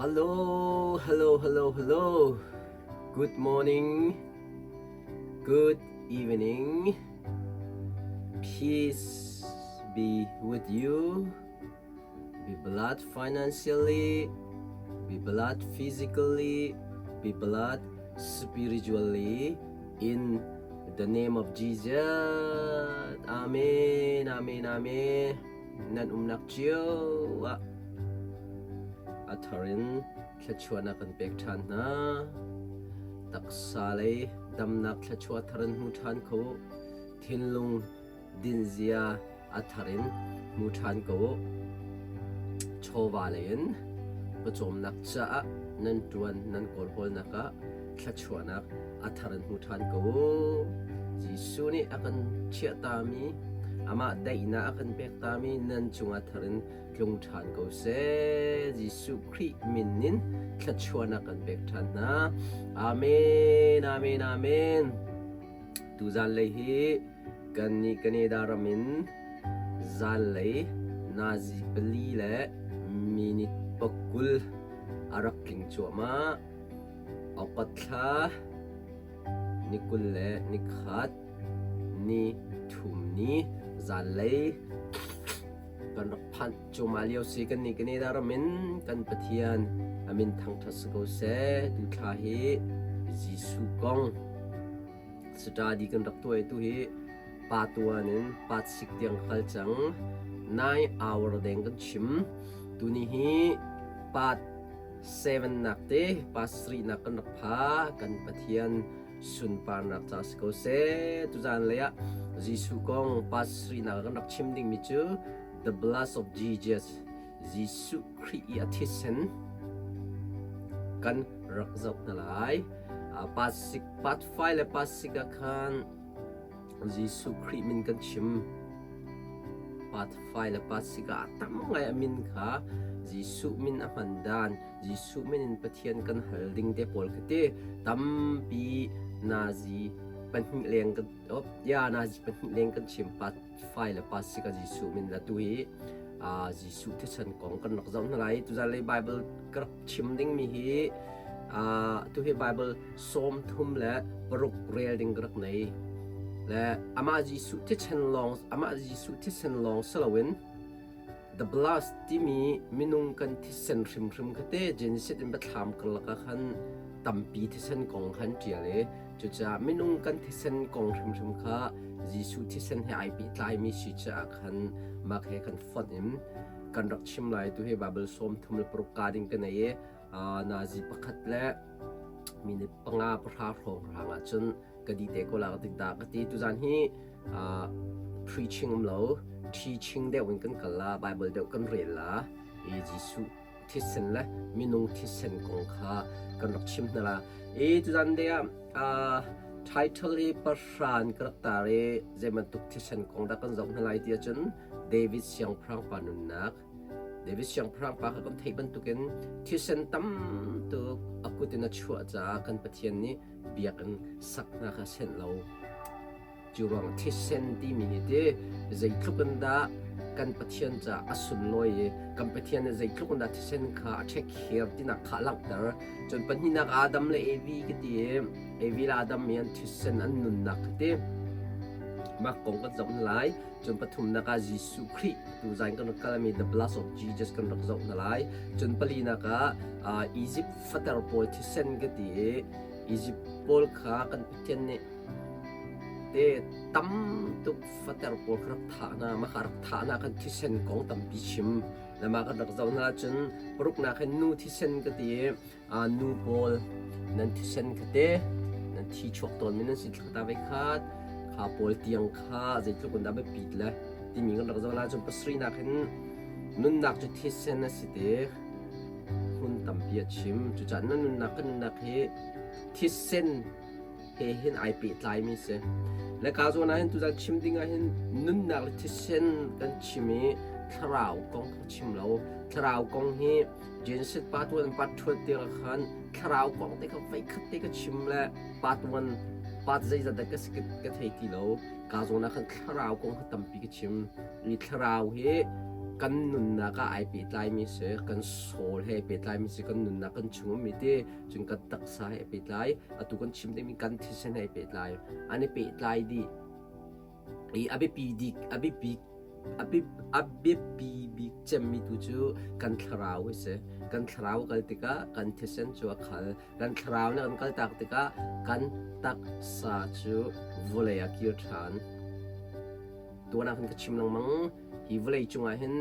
Hello, hello, hello, hello. Good morning. Good evening. Peace be with you. Be blessed financially, be blessed physically, be blessed spiritually in the name of Jesus. Amen, amen, amen. Nan umnak cio ah a thar in thluachuahnak kan pek ṭhan hna. Taksa lei damnak thluachuah thar in hmu ṭhan kho. Thinlung dinzia a thar in hmu ṭhan ko u. Chawva lei in pawcawmnak caah nan ṭuan nan kawlhawlnak ah thluachuahnak a thar in hmu ṭhan ko u. Jesuh nih a kan chiahtami, amah daihnak a kan pektami nan cungah thar in tlung ṭhan ko seh. Jesuh Khrih min in thluachuahnak kan pek ṭhan hna. Amen, amen, amen. Tuzanlei hi kannih Canada ram in zanlei nazi pali le minute pakul a rak tling cuahmah. Okat thla ni 20 le nikhat ni thum ni zanlei kan rak phanh cuahmah lio si. Kannih Canada ram in kan Pathian a min thangṭhat si ko seh. Tu thla hi Jesuh kong study kan rak tuah i tu hi pa tuan in pa sik tiang kal cang. 9 hour deng kan chim. Tuni hi part 7 nak te part 3 nak kan rak pha. Kan Pathian sunparnak ca si ko seh. Tuzan lei ah Jesuh kong part 3 nak kan rak chim dingmi cu the blood of Jesus, Jesuh Khrih i a thisen kan rak zoh hna lai. Part 6, part 5 le part 6 ah khan Jesuh Khrih min kan chim. Part 5 le part 6 ah tam ngai a min kha Jesuh min a hman dan, Jesuh min in Pathian kan hal ding te pawl kha ti tampi nazi pahnih leng kan op ya nazi pahnih leng kan chim. Part 5 le part 6 ah Jesuh min la tu hi Jesuh thisen kong kan rak zoh hna lai. Tuzan lei Bible ka rak chim ding mi hi tu hi Bible 36 rel ding ka rak nei le amah Jesuh thisen lawng amah Jesuh thisen lawng si loin the blood timi minung kan thisen hrimhrim kha te Genesis in biathlam karlak ah khan tampi thisen kong khan ṭial i cucaah minung kan thisen kong hrimhrim kha Jesuh thisen he ai pehtlaimi si caah khan mah he kan fonh in kan rak chim lai. Tu hi Bible 36 ka ding ka nei i nazi pakhat le minute panga pahra hrawng hrang ah cun ka di te ko la ka tik dah ka ti. Tuzan hi preaching um lo, teaching deuh in kan kal la, Bible deuh kan rel la i Jesuh thisen le minung thisen kong kha kan rak chim hna la. I tuzan de ah title hi pahran ka rak tar i zei bantuk thisen kong dah kan zoh hna lai ti ahcun David siangpahrang pa nunnak. David siangpahrang pa kha kan theih bantukin thisen tam tuk a kut in a chuah caah kan Pathian nih biakinn sak hna kha senh lo. Cu ruang thisen timi hi ti zeitluk in dah kan Pathian caah a sunlawi i kan Pathian nih zeitluk in dah thisen kha a ṭhekher tinak kha a langhter. Cun pahnihnak Adam le Evi ka ti i Evi le Adam i an thisen an nunnak ka ti. Mah kong kan zoh hna lai. Cun pathumnak ah Jesuh Khrih tu zan kan rak kalmi the blood of Jesus kan rak zoh hna lai. Cun palinak ah Egypt fater pawl thisen ka ti i Egypt pawl kha kan Pathian nih te tam tuk fater pawl kha rak thah hna, mah kha rak thah hna kan thisen kong tampi chim. Le mah kan rak zoh hna cun paruknak hin nu thisen ka ti i nu pawl nan thisen kha te nan thi chuak tawnmi nan si thla ve khat kha pawl tiang kha zeitluk in dah biapit le timi kan rak zoh la cun pasarihnak hin nunnak cu thisen a si te hmun tampi a chim. Cucaah na nunnak kan nunnak hi thisen he hin ai pehtlaimi si. Le ka zawn ah hin tuzan chim ding ah hin nunnak le thisen kan chim i thlarau kong ka chim lo. Thlarau kong hi Genesis part 1 part 2 tiang khan thlarau kong te kha veikhat te ka chim le part 1 part zeizat dah ka ka thei ti lo. Ka zawn ah khan thlarau kong kha tampi ka chim. I thlarau hi. Kan nunnak ah ai pehtlaimi si, kan soul he pehtlaimi si, kan nunnak kan chung ummi ti, cun kan taksa he pehtlai, atu kan chim dingmi kan thisen he pehtlai. An i pehtlai dih. I a biapi dik, a biapi a biapi bik cemmi tu cu kan thlarau hi si. Kan thlarau kal tikah kan thisen cu a khal. Kan thlarau nih kan kaltak tikah kan taksa cu vawlei ah kir ṭhan. Tuan ah khan ka chim lengmang. Hi vawlei cungah hin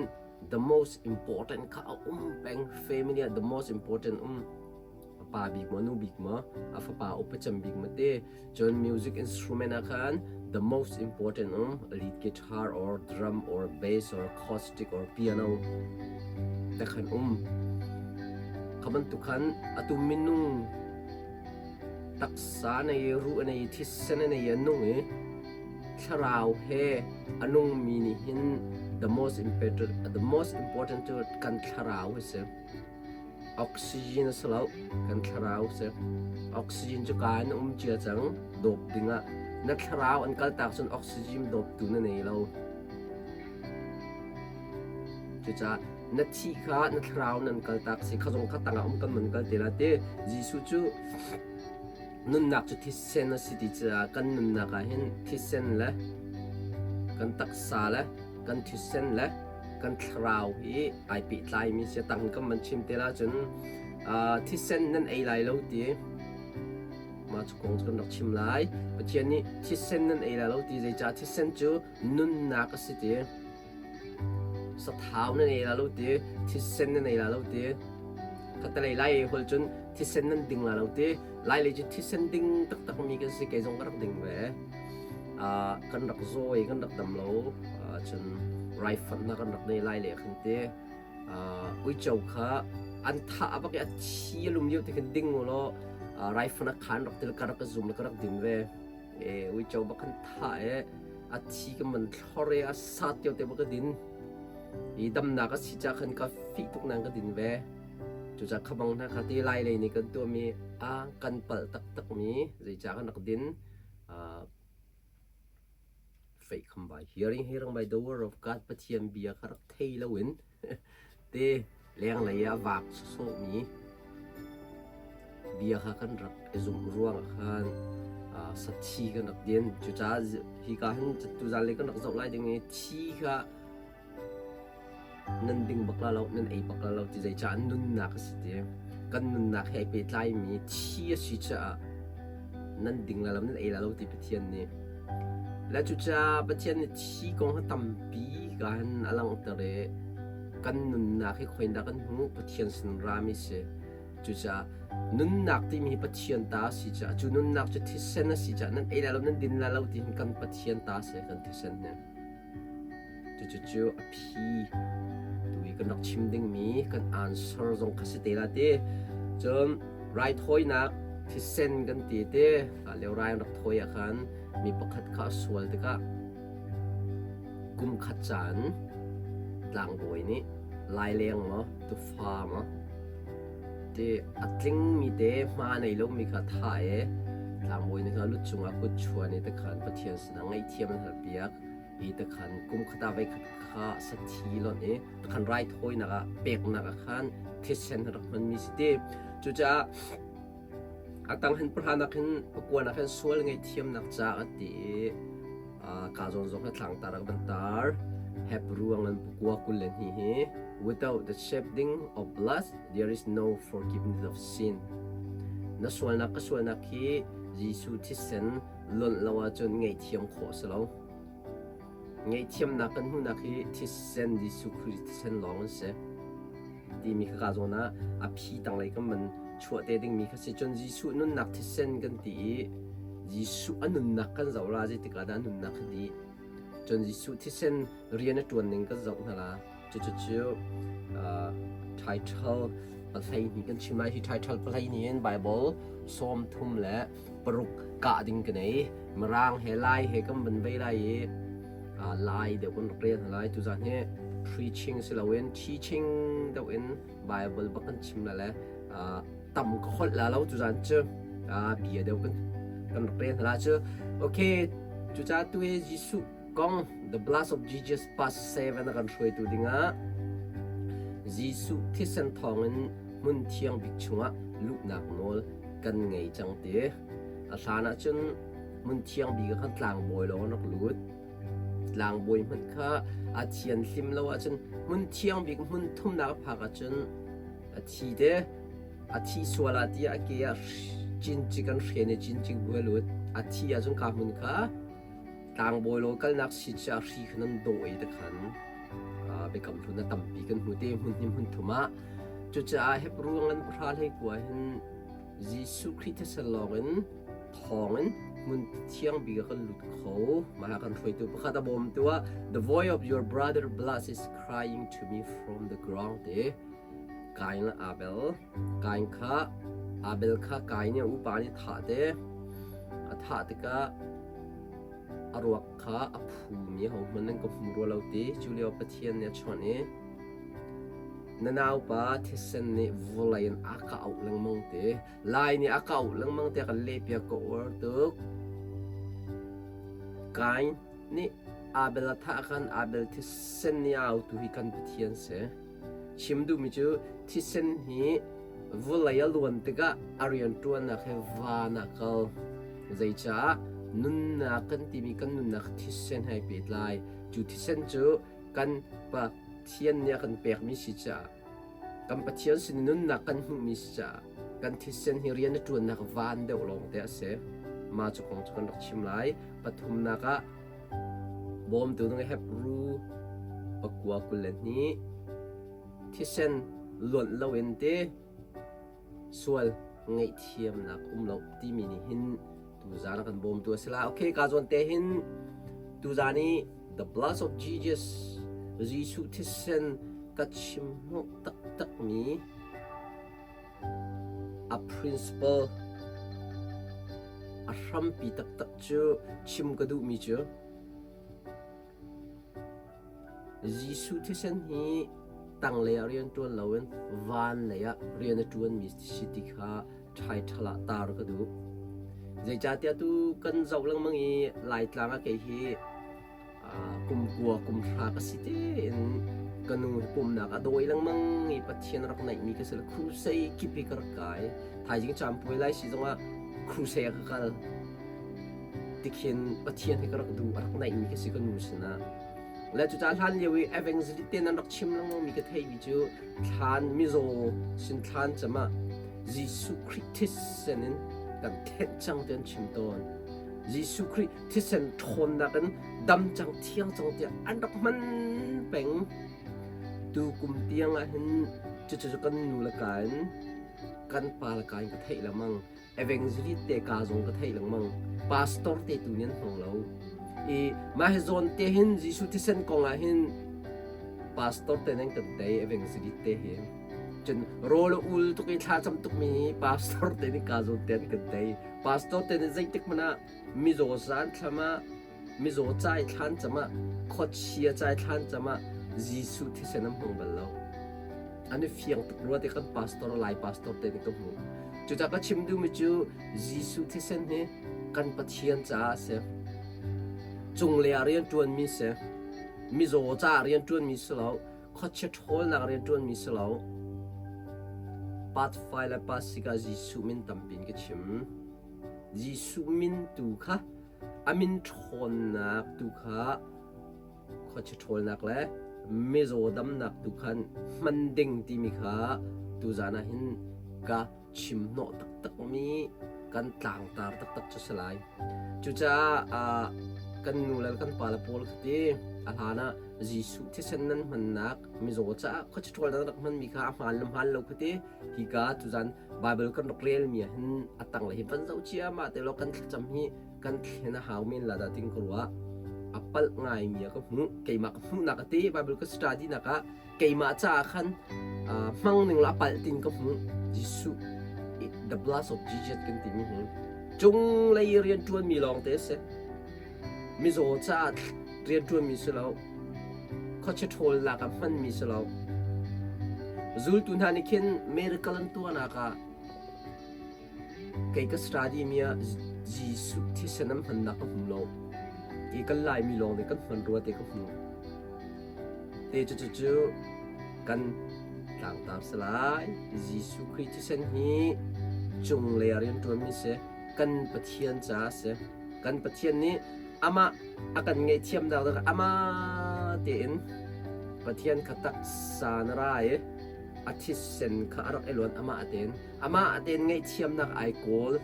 the most important kha a um peng. Family ah the most important um. A pa bik maw, nu bik maw, a fapa upa cem bik maw te. Cun music instrument ah khan the most important um lead guitar or drum or bass or acoustic or piano te khan um. Kha bantuk khan atu minung taksa nei ruh nei thisen nei a nung i thlarau he a nungmi nih hin the most important cu kan thlarau hi si. Oxygen a si lo, kan thlarau si. Oxygen cu ka in um cia cang, dawp dingah. Na thlarau an kaltak cun oxygen dawptu na nei lo. Cucaah na thi kha na thlarau nan kaltak si kha zong kha tangah um kan man kal te la ti. Jesuh cu nunnak cu thisen a si ti caah kan nunnak ah hin thisen le kan taksa le kan thisen le kan thlarau hi ai pehtlaimi si tang kan van chim te la cun thisen nan ei lai lo ti mah cu kong cu kan rak chim lai. Pathian nih thisen nan ei lai lo ti, zeicah thisen cu nunnak a si ti. Sathau nan ei la lo ti, thisen nan ei la lo ti. Khatalei lai ei hol cun thisen nan ding la lo ti. Lai lei cu thisen ding taktak mi kan si, kei zong ka rak ding ve. Kan rak zaw i kan rak dam lo cun raifanh hna kan rak nei lai le khan te uico kha an thah bak i a thi a lum lio te khan ding u law raifanh a khan rak til ka rak zum le ka rak din ve. E uico bak kan thah e a thi ka man thlor e a sat tio te bak ka din i damnak a si ca khan ka fih tuk nang ka din ve. Cucaah khabang hna kha ti lai lei nih kan tuahmi a kan palh taktak mi zeicah kan rak din. Faith come by hearing, hearing by the word of God. Pathian bia kha rak thei loin te lenglei ah vak sawsawhmi bia kha kan rak i zumh ruangah khan sathi kan rak din. Cucaah hika hin tuzan le kan rak zoh lai ding i thi kha Nan ding bak la lo, nan ei bak la lo ti, zeicah nunnak a si ti. Kan nunnak he ai pehtlaimi thi a si caah nan ding la lo, nan ei la lo ti Pathian nih. Le cucaah Pathian nih thi kong hi tampi ka hin a langhter i kan nunnak hi khoindah kan hmuh? Pathian sin rami si. Cucaah nunnak timi hi Pathian ta a si caah cu nunnak cu thisen a si caah nan ei la lo, nan din la lo ti hin kan Pathian ta si kan thisen hi. Cucu a phi tu i kan rak chim dingmi kan answer zong kha si te la ti. Cun raithawinak thisen kan ti te lio rai an rak thawi ah khan mi pakhat kha a sual tikah kum khat caan tlangbawi nih laileng maw tufa maw ti a tlingmi te hma nei lomi kha thah i tlangbawi nih khan a lu cungah kut chuan i tikhan Pathian sinah ngaihthiam an halpiak i tikhan kum khat ah voikhat kha sathi lonh i tikhan raithawinak ah peknak ah khan thisen rak hmanmi si ti. Cucaah a tang hin pahranak hin pakuanak hin sual ngaihthiamnak ca a ti i ka zawn zong hi thlangtar ah kan tar. Hebrew ang pakua 22 hi, "Without the shedding of blood there is no forgiveness of sin." Na sualnak ka sualnak hi Jesuh thisen lonh lo ahcun ngaihthiam khawh a si lo. Ngaihthiamnak kan hmuhnak hi thisen, Jesuh Khrih thisen lawng an si timi kha ka zawn ah a phi tanglei kan van chuah te dingmi kha si. Cun Jesuh nunnak thisen kan ti i Jesuh a nunnak kan zoh la, zeitik ah dah a nunnak kha dih? Cun Jesuh thisen rian a ṭuan ning kan zoh hna la. Cucu title 12 kan chim lai. Hi title 12 in Bible 36 kah ding ka nei. Mirang he Lai he kan van vei lai i Lai deuh kan rak rel hna lai. Tuzan hi preaching si loin teaching deuh in Bible bak kan chim la le tam ka holh la lo tuzan cu bia deuh kan rak rel hna la cu. Okay, cucaah tu hi Jesuh. kong The Blood of Jesus Part 7 a kan hruaitu dingah Jesuh thisen thawngin hmun thiang bik chungah luhnak nawl kan ngei cang ti. A hlan ahcun hmun thiang bik ah khan tlangbawi lawng an rak lut. Tlangbawi hmanh kha a thianhlim lo ahcun hmun thiang bik hmun thumnak a phak ahcun a thi te. A thih sual ah tiah a ke ah cincik an hren i cincik bu a lut. A thi ahcun ka hmun kha tlangbawi law kalnak si cu a hri khan an dawh i tikhan biakam hlun a tampi kan hmu te hmun hnih hmun thum ah. Cucaah Hebru ngan pahra hlei kua hin Jesuh Khrih thisen lawng in thawng in hmun thiang bik ah kan lut kho. Mah kan hruaitu pakhat a bawmtu ah The voice of your brother blood is crying to me from the ground te Kain le Abel. Kain kha Abel kha Kain nih a upa nih thah te. A thah tikah a ruak kha a phumi ahohmanh nan ka hmu rua lo ti. Cu lio Pathian nih a chawnh i na naupa thisen nih vawlei in a ka auh lengmang ti. Lai nih a ka auh lengmang tiah kan lehpiak ka uar tuk. Kain nih Abel a thah khan Abel thisen nih a autu hi kan Pathian si. Chim duhmi cu thisen hi vawlei a luan tikah a rianṭuannak he van ah kal. Zeicah nunnak kan timi kan nunnak thisen he pehtlai. Cu thisen cu kan Pathian nih a kan pekmi si caah kan Pathian sin nunnak kan hmuhmi si caah kan thisen hi rian a ṭuannak van deuh lawng te a si. Mah cu kong cu kan rak chim lai. Pathumnak ah Bawmtu ding Hebru pakua 22 thisen luanh loin ti sual ngaihthiamnak um lo timi nih hin tuzaan a kan bawmtu a si la. Okay, ka zawn te hin tuzaan i the blood of Jesus Jesuh thisen ka chim hnawh taktakmi A principle a hrampi taktak cu chim ka duhmi cu Jesuh thisen hi tanglei ah rian ṭuan loin van lei ah rian a ṭuanmi si ti kha ṭhaiṭhal ah tar ka duh. Zeicahtiah tu kan zoh lengmang i Laitlang ah kei hi kum kua kum hra ka si tein ka nu hi pumnak a dawi lengmang i Pathian rak naihmi ka si le crusade kip hi ka rak kai thaizing caan puai lai si zongah crusade ka kal tikhin Pathian hi ka rak duh a rak naihmi ka si ka nu sinah le cucaah hlan lio i evangelist te nan rak chim lengmang mi ka theimi cu thlan mizaw sin thlan cam ah Jesuh Khrih thisen in kan thenh cang ti an chim tawn Jesuh Khrih thisen ṭhawnnak in dam cang thiang cang tiah an rak hman peng. Tu kum tiang ah hin cucu kan nu le ka in kan pa le ka in ka theih lengmang. Evangelist te ka zong ka theih lengmang. Pastor te tu nih an hmang lo. I mah hi zawn te hin Jesuh thisen kong ah hin pastor te nan kan tei evangelist te hi. Cun rawl a ul tuk i thla cam tuk mi pastor te nih ka zawn te an kan tei. Pastor te nih zeitik hmanh ah mizaw zan thlam ah mizaw cai thlan cam ah khuachia cai thlan cam ah Jesuh thisen an hmang bal lo. An i fiang tuk rua ti kan pastor lai pastor te nih ka hmuh. Cucaah ka chim duhmi cu Jesuh thisen hi kan Pathian caah a si. Cunglei ah rian ṭuanmi si. Mizaw caah rian ṭuanmi si lo. Khuachia ṭhawlnak rian ṭuanmi si lo. Part 5 le part 6 ah Jesuh min tampi in ka chim. Jesuh min tu kha a min ṭhawnnak tu kha khuachia ṭhawlnak le mizaw damnak tu khan hman ding timi kha tuzaan ah hin ka chim hnawh taktakmi kan tlangtar taktak cu si lai. Cucaah kan nu le kan pa le pawl kha ti a hlan ah Jesuh thisen nan hmannak mizaw caah khuachia ṭhawlnak rak hmanmi kha a hmaan le hmaan lo kha ti hika tuzaan Bible kan rak relmi ah hin a tanglei hi van zoh ciammah te law kan thlacam hi kan thlen a hau men la dah ting ka ruah. A palh ngaimi ah ka hmuh. Keimah ka hmuhnak a ti Bible ka study nak ah keimah caah khan hmang ning la a palh tin ka hmuh. Jesuh the blood of Jesus kan timi hi cunglei rian ṭuanmi lawng te a si. Mizaw caah rian ṭuanmi si lo. Khuachia ṭhawlnak ah hmanmi si lo. Zultu hna nih khin miracle an tuahnak ah kei ka study mi ah Jesuh thisen an hmannak ka hmu lo. I kan Laimi lawng nih kan hman rua te ka hmu. Te cu cu kan tlangtar si lai. Jesuh Khrih thisen hi cunglei ah rianṭuanmi si. Kan Pathian caah a si. Kan Pathian nih amah a kan ngaihthiamnak ding amah tein Pathian kha taksa na ra i a thisen kha a rak i luan amah tein amah tein ngaihthiamnak ai kawl.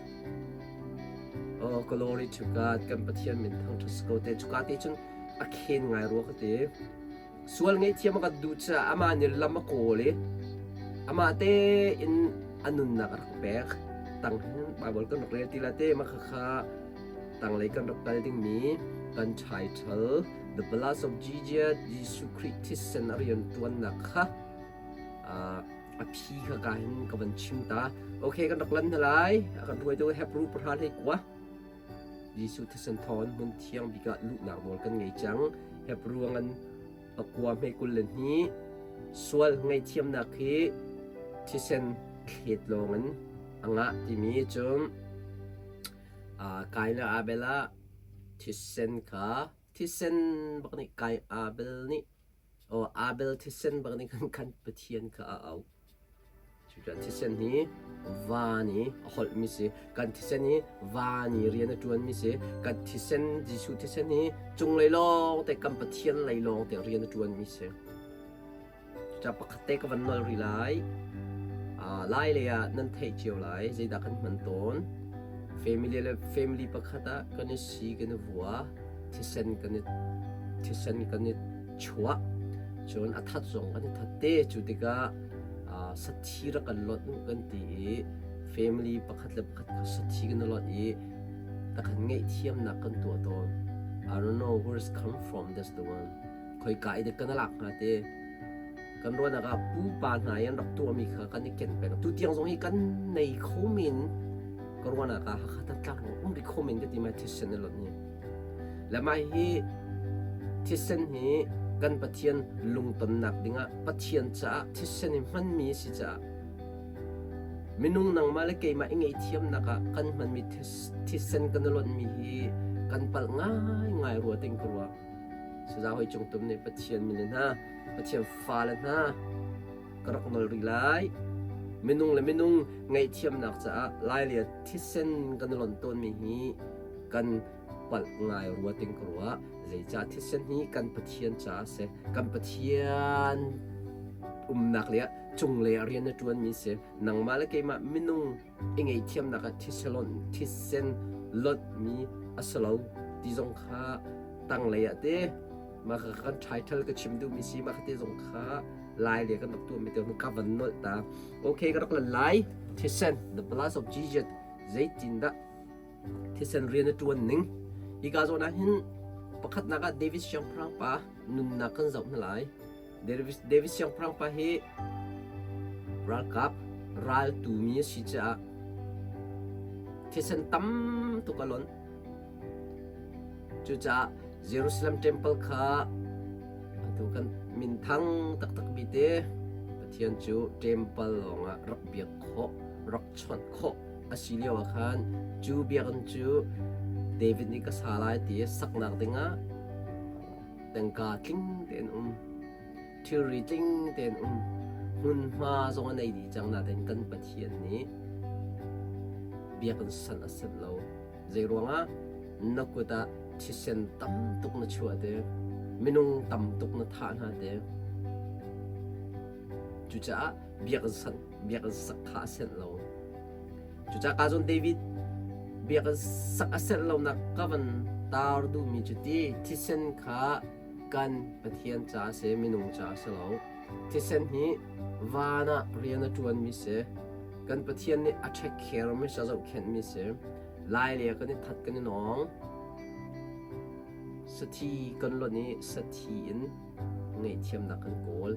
Oh, glory to God. Kan Pathian min thangṭhat si ko te. Cuka te cun a khen ngai rua ka ti. Sual ngaihthiam a kan duh caah amah nih lam a kawl i amah tein a nunnak a rak pek. Tang hin Bible kan rak rel ti la te mah khakha tanglei kan rak kal dingmi kan title The Blood of Jesus Jesuh Khrih thisen a rian tuannak kha a phi kha ka hin ka van chim ta. Okay kan rak lan hna lai. A kan hruaitu Hebrew pahra hlei kua. Jesuh thisen thawngin hmun thiang bik ah luhnak nawl kan ngei cang. Hebrew ngan pakua hme 22 sual ngaihthiamnak hi thisen thlet lawngin a ngah timi cu Kain le Abel ah thisen kha thisen bak nih Kain Abel nih aw Abel thisen bak nih khan kan Pathian kha a auh. Cucaah thisen hi van i a holhmi si. Kan thisen hi van i rian a ṭuanmi si. Kan thisen, Jesuh thisen hi cunglei lawng te kan Pathian lei lawng te rian a ṭuanmi si. Cucaah pakhat te ka van nol rih lai. Lai lei ah nan theih cio lai zeidah kan hman tawn. Family le family pakhat ah kan i si kan i vua, thisen kan i thisen kan i chuah. Cun a that zong kan i that te. Cu tikah sathi rak kan lonh u kan ti i family pakhat le pakhat kha sathi kan i lonh i takhan ngaihthiamnak kan tuah tawn. I don't know where it's come from that's the one. Khoika i dek kan lak hnga te. Kan ruahnak ah pupa hna i an rak tuahmi kha kan i ken peng. Tu tiang zong hi kan nei kho men ka ruahnak ah Hakha Thantlang um rih kho men ka ti mai thisen i lonh hi. Le mah hi thisen hi kan Pathian lungtonnak dingah Pathian caah thisen hi hmanmi a si caah minung nangmah le keimah i ngaihthiamnak ah kan hmanmi thisen kan i lonhmi hi kan palh ngaingai rua ting ka ruah. Saza hoi cung tum nih Pathian min le hna, Pathian fale hna ka rak nol rih lai. Minung le minung ngaihthiamnak caah Lailia thisen kan i lonh tawnmi hi kan palh ngai rua ting ka ruah. Zeicah thisen hi kan Pathian caah a si. Kan Pathian umnak le cunglei ah rian a ṭuanmi si. Nangmah le keimah minung i ngaihthiamnak ah thisen thisen lonhmi a si lo ti zong kha tanglei ah te mah kha kan title ka chim duhmi si mah kha te zong kha lai le kan rak tuahmi te ka van nolh ta. Okay ka rak lan lai. Thisen the blood of Jesus zeitindah thisen rian a ṭuan ning. Hika zawn ah hin pakhatnak ah David siangpahrang pa nunnak kan zoh hna lai. David siangpahrang pa hi ralkap raltu mi a si caah thisen tam tuk a lonh. Cucaah Jerusalem temple kha atu kan minthang taktak mi te Pathian cu temple lawngah rak biak khawh, rak chawnh khawh a si lio ah khan cu biakinn cu David nih ka sa lai ti saknak dingah tangka tling tein um thilri tling tein um hmunhma zong a nei dih cang nain kan Pathian nih biakinn sanh a sanh lo zei ruangah na kut ah thisen tam tuk na chuah te minung tam tuk na thah hna te cucaah biakinn sanh biakinn sak kha a senh lo. Cucaah ka zawn David biakinn sak a senh lonak ka van tar duhmi cu ti thisen kha kan Pathian ca a si, minung ca a si lo. Thisen hi van ah rian a ṭuanmi si. Kan Pathian nih a take care mi si, a zohkhenhmi si. Lai le kan i that kan i nawng. Sathi kan lonh i sathi in ngaihthiamnak kan kawl.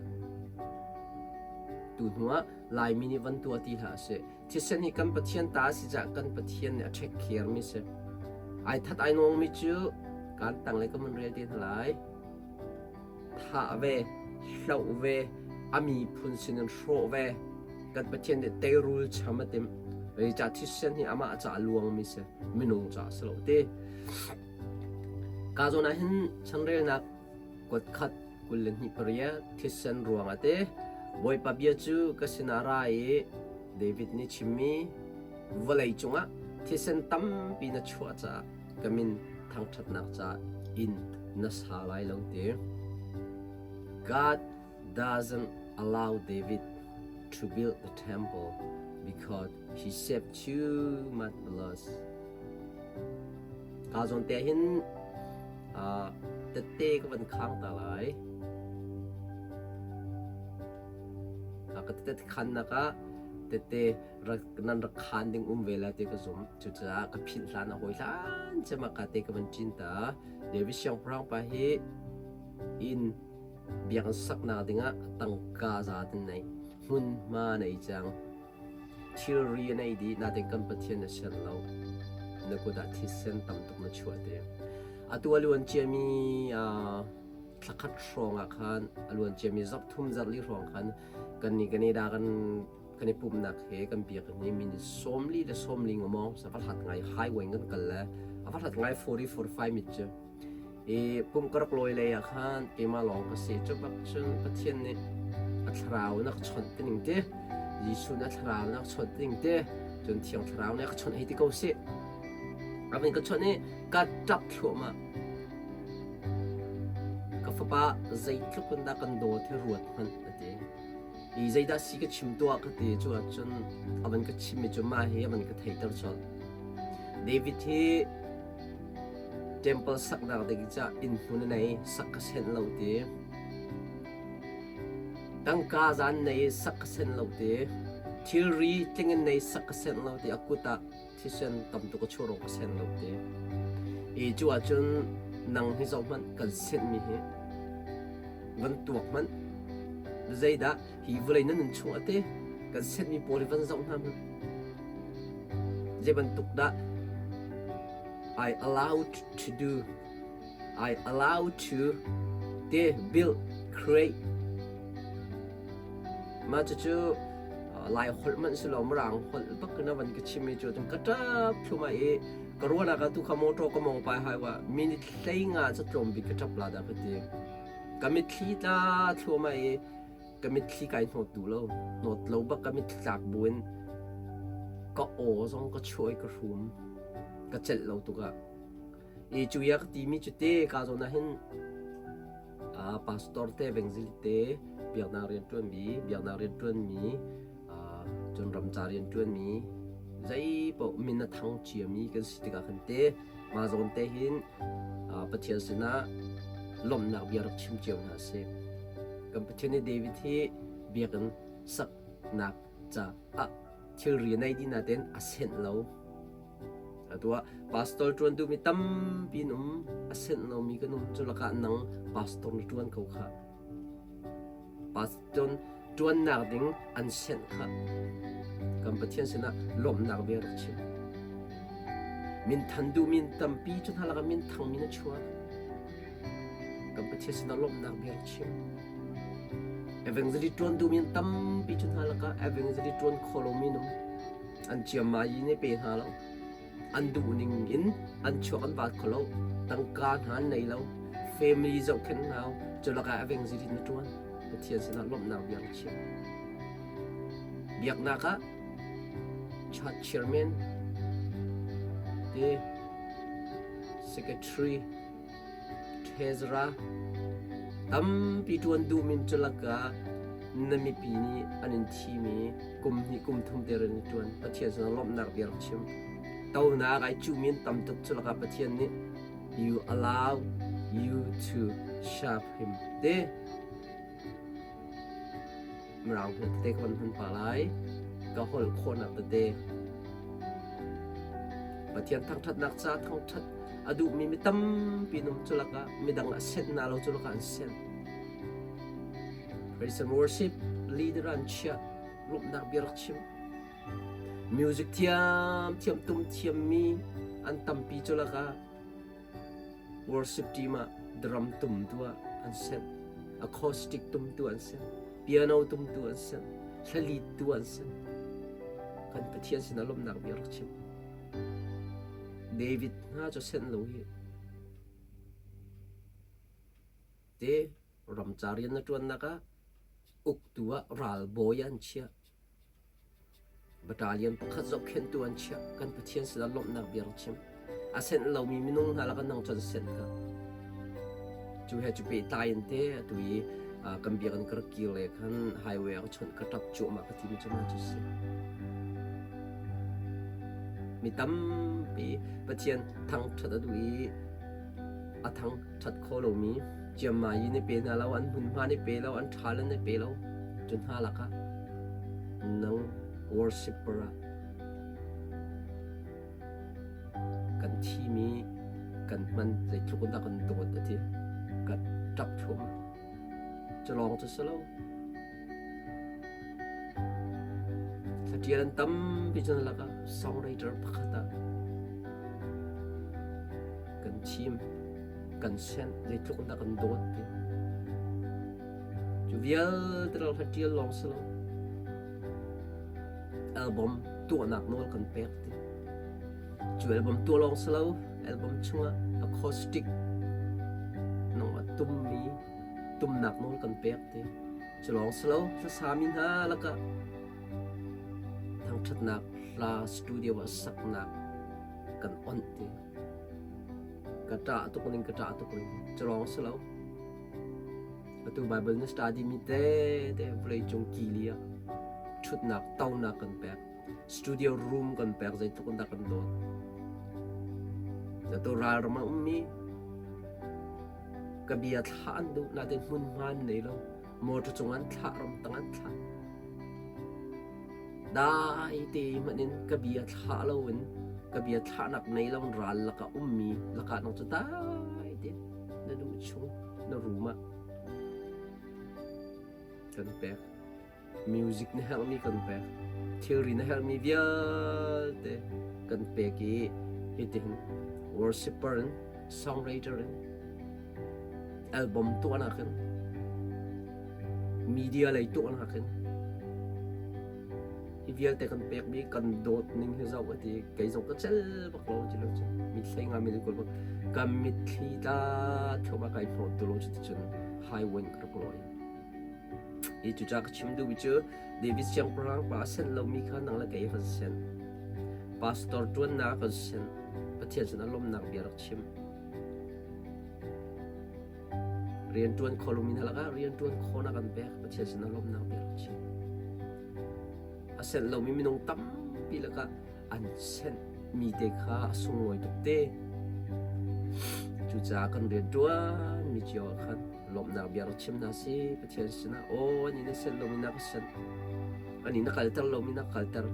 Tu hnuah Laimi nih van tuah ti hlah sih. Thisen hi kan Pathian ta a si caah kan Pathian nih a take care mi si. Ai that ai nawng mi cu kan tanglei ka mun rel te hna lai. Thah ve, hloh ve, a miphun sin in hrawh ve. Kan Pathian nih teirul cham a timh. Zeicah thisen hi amah ca a luang mi si, minung ca a si lo ti. Ka zawn ah hin chanrelnak kuat khat 28 thisen ruangah te Bawipa bia cu ka sinah ra i David nih chimmi vawlei cungah thisen tampi na chuah caah ka min thangṭhatnak caah inn na sa lai lo ti. God doesn't allow David to build the temple because he shed too much blood. Ka zawn te hin tette ka van khang ta lai. Ka tette khannak ah tette nan rak khan ding um ve la ti ka zum. Cucaah ka philh hlan a hawi hlan cem ah ka te ka van ṭin ta. David siangpahrang pa hi inn biakinn saknak dingah tangka za tin nei hmunhma nei cang. Thilri a nei dih nain kan Pathian na sian lo. Na kut ah thisen tam tuk na chuah te. Atu a luan ciami thlakhat hrawng ah khan a luan ciami zarh thum zarh li hrawng khan kan ni kan i da kan kan i pumnak he kan biakinn hi minute 40 le 40 ngomong sa va hlat ngai highway kan kal le a va hlat ngai 40 45 minute cu I pum ka rak lawi lei ah khan keimah lawng ka si. Cu bak cun Pathian nih a thlarau in a ka chawnh ti ning te, Jesuh nih a thlarau in a ka chawnh ti ning te, cun Thiang Thlarau nih a ka chawnh hei ti ko sih. A van ka chawnh i ka ṭap thluahmah. Ka fapa zeitluk in dah kan dawt hi ruat hmanh a ti. I zeidah si ka chim tuah ka ti cu ahcun a van ka chimmi cu mah hi a van ka theiter colh. David hi Temple saknak ding ca inn hmun a nei sak ka senh lo ti. Tangka zan nei sak ka senh lo ti. Thilri tling in nei sak ka senh lo ti. A kut ah thisen tam tuk a chuah ka senh lo ti. I cu ahcun nang hi zoh hmanh kan senhmi hi van tuak hmanh zeidah hi vawlei na nun chung ate kan senhmi pawl hi van zoh hna hmanh zei bantuk dah I allowed to do I allowed to te build create mah cucu lai holh manh si lo mirang holh bak in a van ka chim i cu cun ka ṭap thluma i ka ruahnak ah tu kha motor ka mong pai hai wa minute hlei nga cu tlawm bik ka ṭap la dah ka ti ka mitthli tla thluahmah i ka mitthli kai hnawt duh lo hnawt lo bak ka mitthli tlak buin ka aw zong ka chuah i ka hrum ka celh lo tuk ah i cu ya ka timi cu te ka zawn ah hin pastor te evangelist te biaknak rianṭuanmi biaknak rianṭuanmi cun ramca rianṭuanmi zei paoh min a thang ciami kan si tikah khan te mah zawn te hin Pathian sinah lawmhnak bia rak chim cio hna sih. Kan Pathian nih David hi biakinn saknak caah thilri nei dih nain a senh lo. Atu ah pastor ṭuan duhmi tampi an um, a senh lomi kan um. Cu lakah nang pastor na ṭuan ko khah. Pastor ṭuannak ding an senh kha kan Pathian sinah lawmhnak bia rak chim. Minthan duhmi tampi cu hna lakah minthangmi na chuak. Kan Pathian sinah lawmhnak bia rak chim. Evangelist ṭuan duhmi tampi cu hna lakah evangelist ṭuan kho lomi nung an ciammai nih pe hna lo. An duh ning in an chuak an vaat kho lo. Tangka hna an nei lo. Family zohkhenh hna cu lakah evangelist na ṭuan. Pathian sinah lawmhnak bia rak chim. Biaknak ah church chairman te secretary treasurer tampi ṭuan duhmi cu lakah na mipi nih an in thimi kum hnih kum thum te rian i ṭuan. Pathian sinah lawmhnak bia rak chim. Tonak ai cuhmi an tam tuk cu lakah Pathian nih you allow you to serve him te Mirang holh tete ka van hman pa lai. Ka holh khawhnak tete. Pathian thangṭhatnak ca thangṭhat a duhmi mi tampi an um cu lakah midang a senh hna lo cu lakah an senh. Praise and worship leader an chiah lawmhnak bia rak chim. Music thiam thiam tum thiammi an tampi cu lakah Worship team ah drum tumtu ah an senh, acoustic tumtu an senh, piano tumtu an senh, hla-leadtu an senh. Kan Pathian sinah lawmhnak bia rak chim. David hna cu senh lo hi. Te ramca rian na ṭuannak ah uktu ah ralbawi an chiah. Battalion pakhat zohkhenhtu an chiah. Kan Pathian sinah lawmhnak bia rak chim. A senh lomi minung hna lakah nang cu an senh ka. Cu he cu pehtlai in te atu i kan biakinn ka rak kir le khan highway ah ka chawnh ka ṭap cuahmah ka timi cu mah cu si. Mi tampi Pathian thangṭhat a duh i a thangṭhat kho lomi ciammai in i pe hna lo, an hmunhma in i pe lo, an ṭhal in i pe lo. Cu hna lakah nang worshipper ah kan thimi kan hman zeitluk in dah kan dawt a ti ka ṭap thluahmah. Cu lawng cu si lo. Thlatial an tampi cun lakah songwriter pakhat ah kan thim, kan senh, zeitluk in dah kan dawt ti. Cu vialte lo hlatial lawng si lo. Album tuahnak nawl kan pek ti. Cu album tuah lawng si lo, album chungah acoustic nangmah tummi tumnak nawl kan pek ti. Cu lawng si lo, hlasami hna lakah thangṭhatnak hla studio ah saknak kan onh ti. Ka ṭah tuk ning ka ṭah tuk ning. Cu lawng si lo. Atu Bible na study mi te te vawleicung kili ah ṭhutnak tonak kan pek. Studio room kan pek zeitluk in dah kan dawt. Atu ralram a ummi ka bia thlah an duh natin hmunhma an nei lo. Motor cung an thlah ramtang an thlah. Dai te hmanh in ka bia thlah loin ka bia thlahnak nei lo ral lakah ummi lakah nang cu dai te na duh chung na room ah kan pek. Music na herhmi kan pek. Thilri na herhmi vialte kan pek i hitin worshipper in songwriter in album tuahnak in media lei tuahnak in hi vialte kan pekmi kan dawt ning hi zoh ati kei zong ka cel bak lo ti lo cu mitthli nga mi kul ka mitthli tla thluahmah kai hnawt tu lo cu ti cun highway ka rak lawi i cu ca ka chim duhmi cu David siangpahrang pa a senh lomi kha nang le kei kan senh pastor ṭuannak kan senh Pathian sin a lawmnak bia rak chim Rianṭuan kho lomi hna lakah rianṭuan khawhnak an pek. Pathian sinah lawmhnak bia rak chim. A senh lomi minung tampi lakah an senhmi te kha a sunglawi tuk te. Cucaah kan rianṭuanmi cio ah khan lawmhnak bia rak chim hna si. Pathian sinah aw ani na senh lomi na ka senh. Ani na kalter lomi na kalter.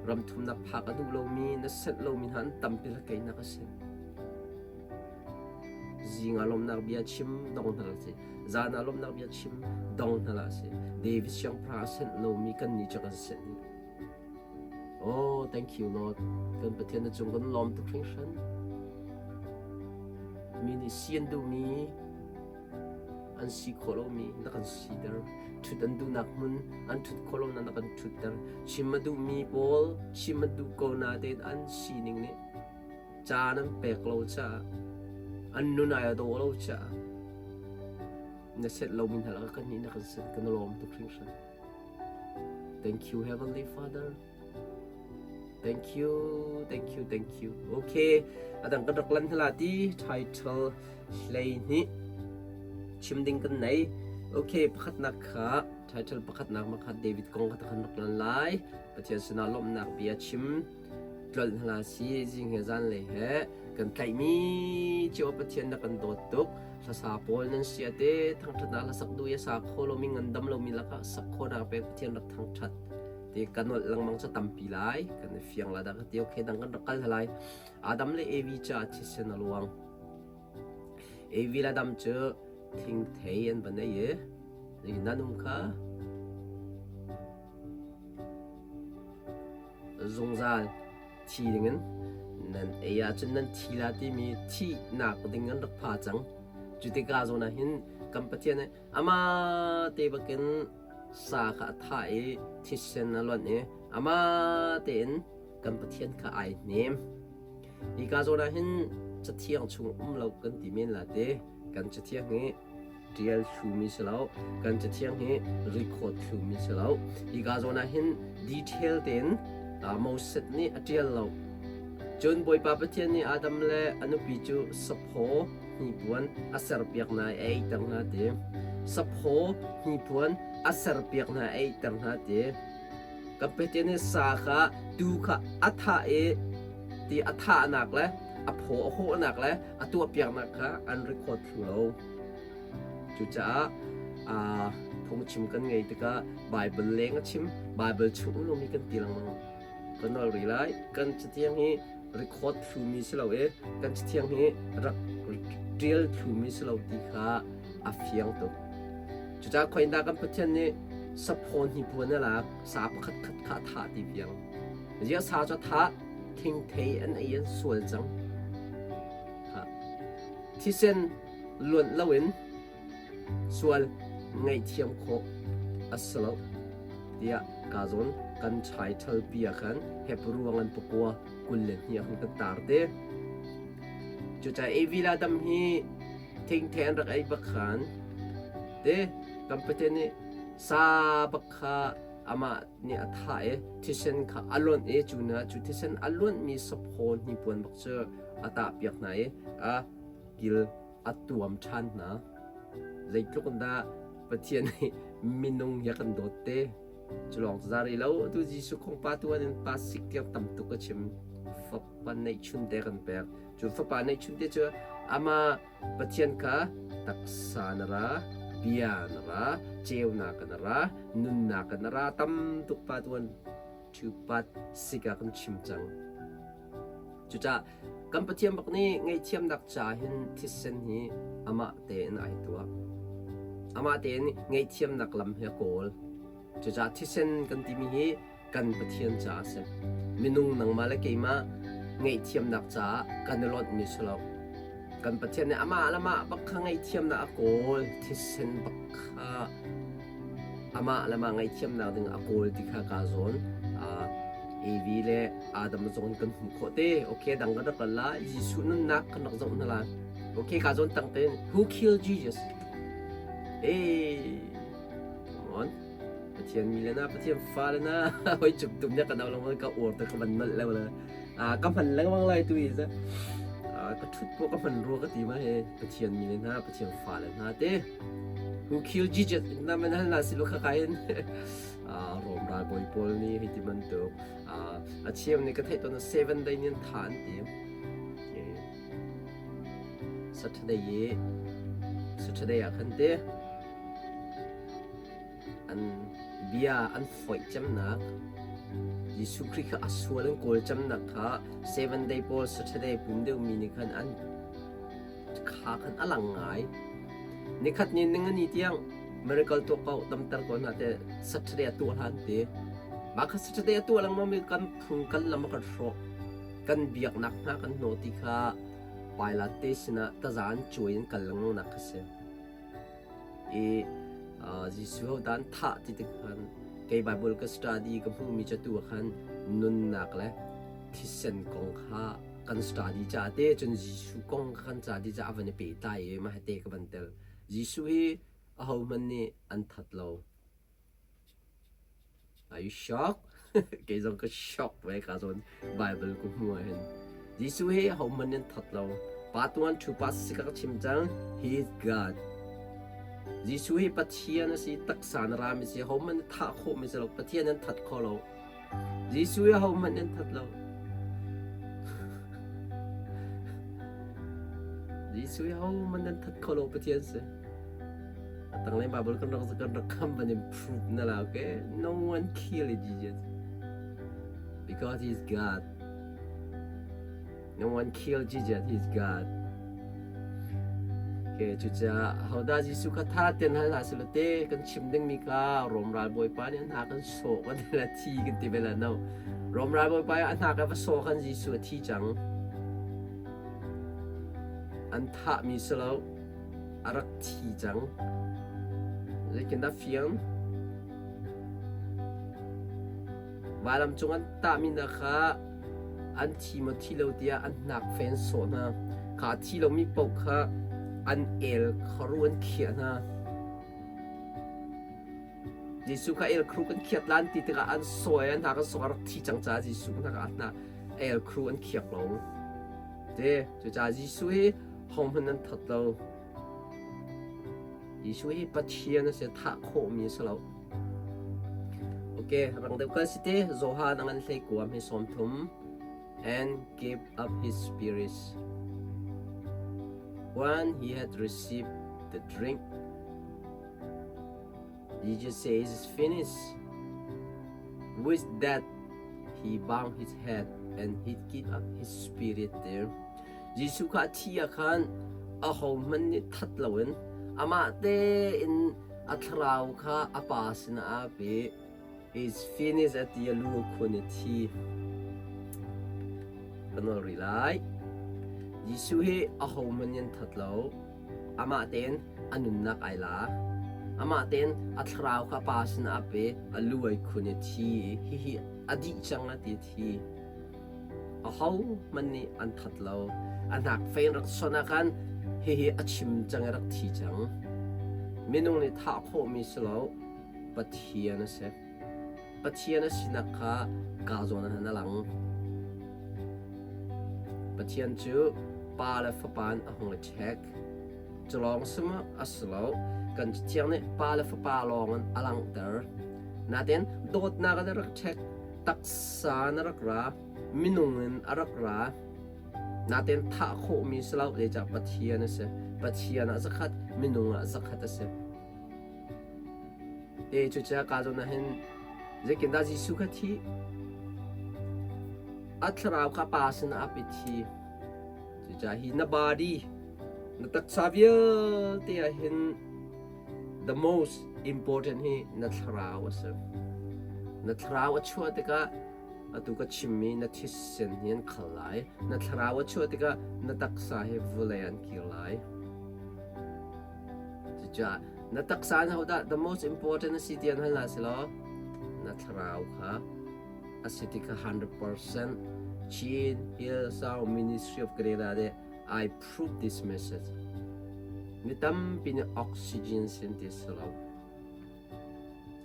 Ram thumnak phak a duh lomi na senh lomi hna an tampi la kei na ka senh. Zing ah lawmhnak bia chim dong hna hlah sih. Zan ah lawmhnak bia chim dong hna hlah sih. David siangpahrang a senh lomi kannih cu kan senh dih. Oh, thank you Lord. Kan Pathian na cung kan lawm tuk hringhran. Mi nih si an duhmi, an si khawh lomi na kan siter. Ṭhut an duhnak hmun an ṭhut khawh lonak na kan ṭhutter. Chim a duhmi pawl chim an duh ko natein an sining nih Caan an pek lo caah an nun ai a dawh lo caah na set lomi hna lakah kan nih na kan set kan lawm tuk hringhran. Thank you Heavenly Father. Thank you, thank you, thank you. Okay, adang kan rak lan hla ti title hlei hnih chim ding kan nei. Okay, pakhatnak kha title pakhatnak ma kha David kong kha kan rak lan lai. Pathian sinah lawmhnak bia chim tlolh hna si zing he zanlei he kan tlaihmi cio Pathian na kan dawt tuk hlasa pawl nan sia te thangṭhatnak hla sak duh i sa kho lomi ngandam lomi lakah sak khawhnak pek Pathian rak thangṭhat ti kan nolh lengmang cu tampi lai kan i fiang la dah ka ti okay dang kan rak kal lai Adam le Evi ca thisen a luang Evi le Adam cu thingthei an va nei i nan um kha Zungzal thi dingin nan ei ahcun nan thi la timi thihnak ding an rak pha cang. Cu tikah zawn ah hin kan Pathian nih amah te bakin sa kha a thah i thisen a lonh i amah tein kan Pathian kha ai hnem. Hika zawn ah hin Cathiang chung um lo kan ti men la te. Kan Cathiang hi. ṭial thlumi si lo. Kan cathiang hi record thlumi si lo. Hika zawn ah hin detail tein Moses nih a ṭial lo. Cun Bawipa Pathian nih Adam le a nupi cu saphaw hnipuan a serpiak hna i a eiter hna ti. Saphaw hnipuan a serpiak hna i a eiter hna ti. Kan Pathian nih sa kha tuu kha a thah i ti a thahnak le a phaw a hawhnak le a tuahpiaknak kha an record thlu lo. Cucaah phungchim kan ngei tikah Baibal leng a chim, Baibal chung um lomi kan ti lengmang. Kan nawl rih lai. Kan cathiang hi record thlumi si lo i kan cathiang hi rak ṭial thlumi si lo ti kha a fiang tuk. Cucaah khoindah kan Pathian nih saphaw hnipuan a lak, sa pakhat khat kha a thah ti fiang. Ziah sa cu a thah, thingthei an ei an sual cang. Thisen luanh loin sual ngaihthiam khawh a si lo tiah ka zawn kan chai ṭhalpi ah khan Hebrew ngan pakua 22 ah khan kan tar te. Cucaah Evi le Adam hi thingthei an rak ei bak khan te kan Pathian nih sa bak kha amah nih a thah i thisen kha a lonh i cu na cu thisen a luanhmi saphaw hnipuan bak cu a tahpiak hna i a kil a tuam ṭhan hna. Zeitluk in dah Pathian nih minung hi a kan dawt te. Cu lawng cu za rih lo. Atu Jesuh kong pa tuan in pa sik tiang tam tuk a chim. Fapa neihchun te kan pek. Cu fapa neihchun te cu ama Pathian kha taksa na ra, bia na ra, ceunak na ra, nunnak na ra tam tuk pa tuan ṭhupat sik ah kan chim cang. Cucaah kan Pathian bak nih ngaihthiamnak ca hin thisen hi amah tein ai tuah. Amah tein ngaihthiamnak lam hi a kawl. Cucaah thisen kan timi hi kan Pathian caah a si. Minung nangmah le keimah ngaihthiamnak caah kan i lonhmi si lo. Kan Pathian nih amah le amah bak kha ngaihthiamnak a kawl. Thisen bak kha amah le amah ngaihthiamnak ding a kawl ti kha kaa zawn. Evi le Adam zong kan hmuh khawh te. Okay, dang kan rak la. Jesuh nunnak kan rak zoh hna la. Okay, ka zawn tang tein who killed Jesus? Hey, come on. Pathian mi le na, Pathian fa le na. Hoi cuk tum ne ka dau lang ka uar te ka van nalh leo le. Ah, ka hman lengmang lai tu i za. Ah, ka thut po ka hman rua ka ti ma he. Pathian mi le na, Pathian fa le na te. Who killed Jesus? Na man hal na silu kha kain. Rom ralbawi pawl nih hei ti bantuk a cheu nih ka theih tawn 7 day nih an tha an ti. Saturday i Saturday ah khan te an bia an foih cemnak Jesuh Khrih kha a sual an kawl cemnak kha 7 day pawl Saturday pum deuhmi nih khan an kha khan a lang ngai. Nikhat ni ningani tiang miracle tuah ko damter ko hna te Saturday a tuah hlan te. Mah kha Saturday a tuah lengmang mi kan phung kan lam a kan hrawh. Kan biaknak hna kan hnawh ti kha Pilate te sinah taza an cuai in kal lengmang nak kha si. I Jesuh ho dan thah ti tik khan kei Bible ka study ka hmuhmi cu tu ah khan nunnak le thisen kong kha kan study ca te cun Jesuh kong kha kan study ca a van i pehtlai i mah te ka van tel. Jesuh hi ahohmanh nih an that lo. Are you shocked? Kei zong ka shock ve ka zawn Bible ku hmu ah hin. Jesuh hi ahohmanh an that lo. Pa tuan thu pa si ka chim cang. He is God. Jesuh hi Pathian a si, taksa na rami si, ahohmanh thah khawh mi si lo. Pathian an that kho lo. Jesuh hi ahohmanh an that lo. Jesuh hi ahohmanh an that kho lo Pathian si. Tanglei Bible kan rak kan rak kham van in prove na la okay? No one kill Jesus because he's God. No one kill Jesus, he's God. Okay, cucaah hodah Jesuh kha tha ten hal hna selaw te kan chim dingmi kha Rom ralbawipa nih an hna kan sawh kan ti la thi kan ti bel no. Rom ralbawipa a hna ka va sawh khan Jesuh a thi cang. An thahmi si lo. A rak thi cang. Zeitindah fiang? Vailam cung an tahmi hna kha an thi maw thi lo tiah an hnak fen sawh hna. Kha a thi lomi paoh kha An el kharu an khiah hna. Jesuh kha el khru kan khiat lan ti tikah an sawi an hna kan sawk a rak thi cang caah Jesuh hna kha hna el khru an khiak lo. Te cucaah Jesuh hi hohmanh an that lo. Jesuh hi Pathian a si thah khawhmi a si lo. Okay, rang deuh kal si te Johan a ngan hlei kuam hi 30 and gave up his spirit. When he had received the drink, Jesus says, It's finished. With that, he bowed his head and he gave up his spirit there. Jesuh kha a thi ah khan ahohmanh nih that loin amah tein a thlarau kha a pa sinah aa pe. Is finished a ti a lu a khun i thi. Ka nawl rih lai. Jesuh hi ahohmanh nih an that lo. Amah tein a nunnak ai la. Amah tein a thlarau kha pa sinah a pe, a lu ai khun i thi. Hihi a dih cang a ti thi. Ahohmanh nih an that lo. A hnak fei in rak son ah khan hihi a chim cang i rak thi cang. Minung nih thah khawhmi si lo. Pathian a si. Pathian a sinak kha kaa zawn ah a lang. Pathian cu Pa le Fapa in a hung i ṭhek. Cu lawng si maw? A si lo. Kan Cathiang nih Pa le Fapa lawng in a langhter. Nain dawtnak in a rak ṭhek, taksa in a rak ra, minung in a rak ra. Nain thah khawhmi si lo, zeicah Pathian a si. Pathian ah zakhat, minung ah zakhat a si. Te cucaah ka zawn ah hin zeitindah Jesuh kha thi? A thlarau kha Pa sinah a pe thi. Cucaah hi na body, na taksa vialte ah hin the most important hi na thlarau a si. Na thlarau a chuah tikah atu ka chimmi na thisen hi an khal lai. Na thlarau a chuah tikah na taksa hi vawlei an kir lai. Cucaah na taksa in hodah the most important a si ti an hal hna si law na thlarau kha a si ti kha 100% Chin Hill Sound Ministry of Canada de I prove this message. Mi tampi nih oxygen sin ti si lo.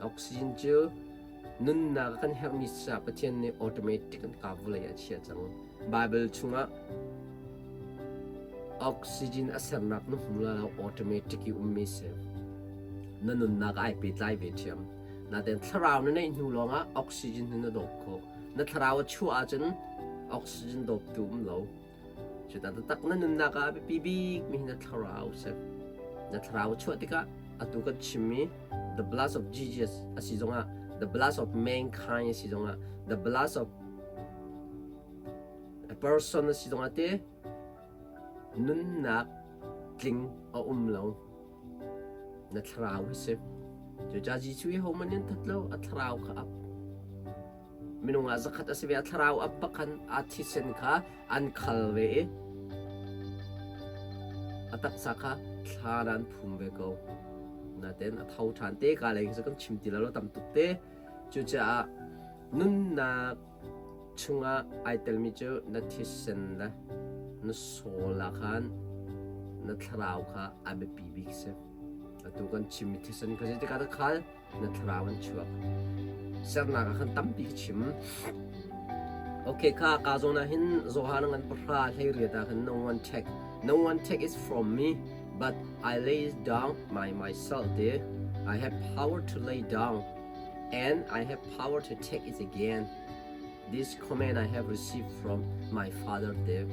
Oxygen cu nunnak kan herhmi sa Pathian nih automatic an ka vawlei ah a chiah cang. Bible chungah oxygen a sernak na hmu la lo automatic i ummi si. Na nunnak ai pehtlai ve ṭhiam. Nain thlarau na neih hnu lawngah oxygen hi na dawp khawh. Na thlarau a chuah ahcun oxygen dawptu um lo. Cuta taktak na nunnak ah a biapi bikmi hi na thlarau a si. Na thlarau a chuah tikah atu kan chimmi the blood of Jesus a si zongah the blood of mankind a si zongah the blood of a person a si zongah te nunnak tling a um lo. Na thlarau hi si. Cucaah Jesuh hi hohmanh nih an that lo, a thlarau kha ap. Minung ah zakhat a si ve, a thlarau ap bak khan a thisen kha an khal ve i a taksa kha thlan ah an phum ve ko. Nain a tho ṭhan te ka lei cu kan chim ti lo tam tuk te. Cucaah nunnak chungah ai telmi cu na thisen le na soul ah khan na thlarau kha a biapi bik si. Atu kan chimmi thisen kha zeitikah dah khal? Na thlarau an chuak. Sernak ah khan tampi ka chim. Okay, kha ka zawn ah hin Johan ngan pahra hlei riat ah khan no one take no one take is from me but I lay down my myself te I have power to lay down and I have power to take it again. This command I have received from my father te.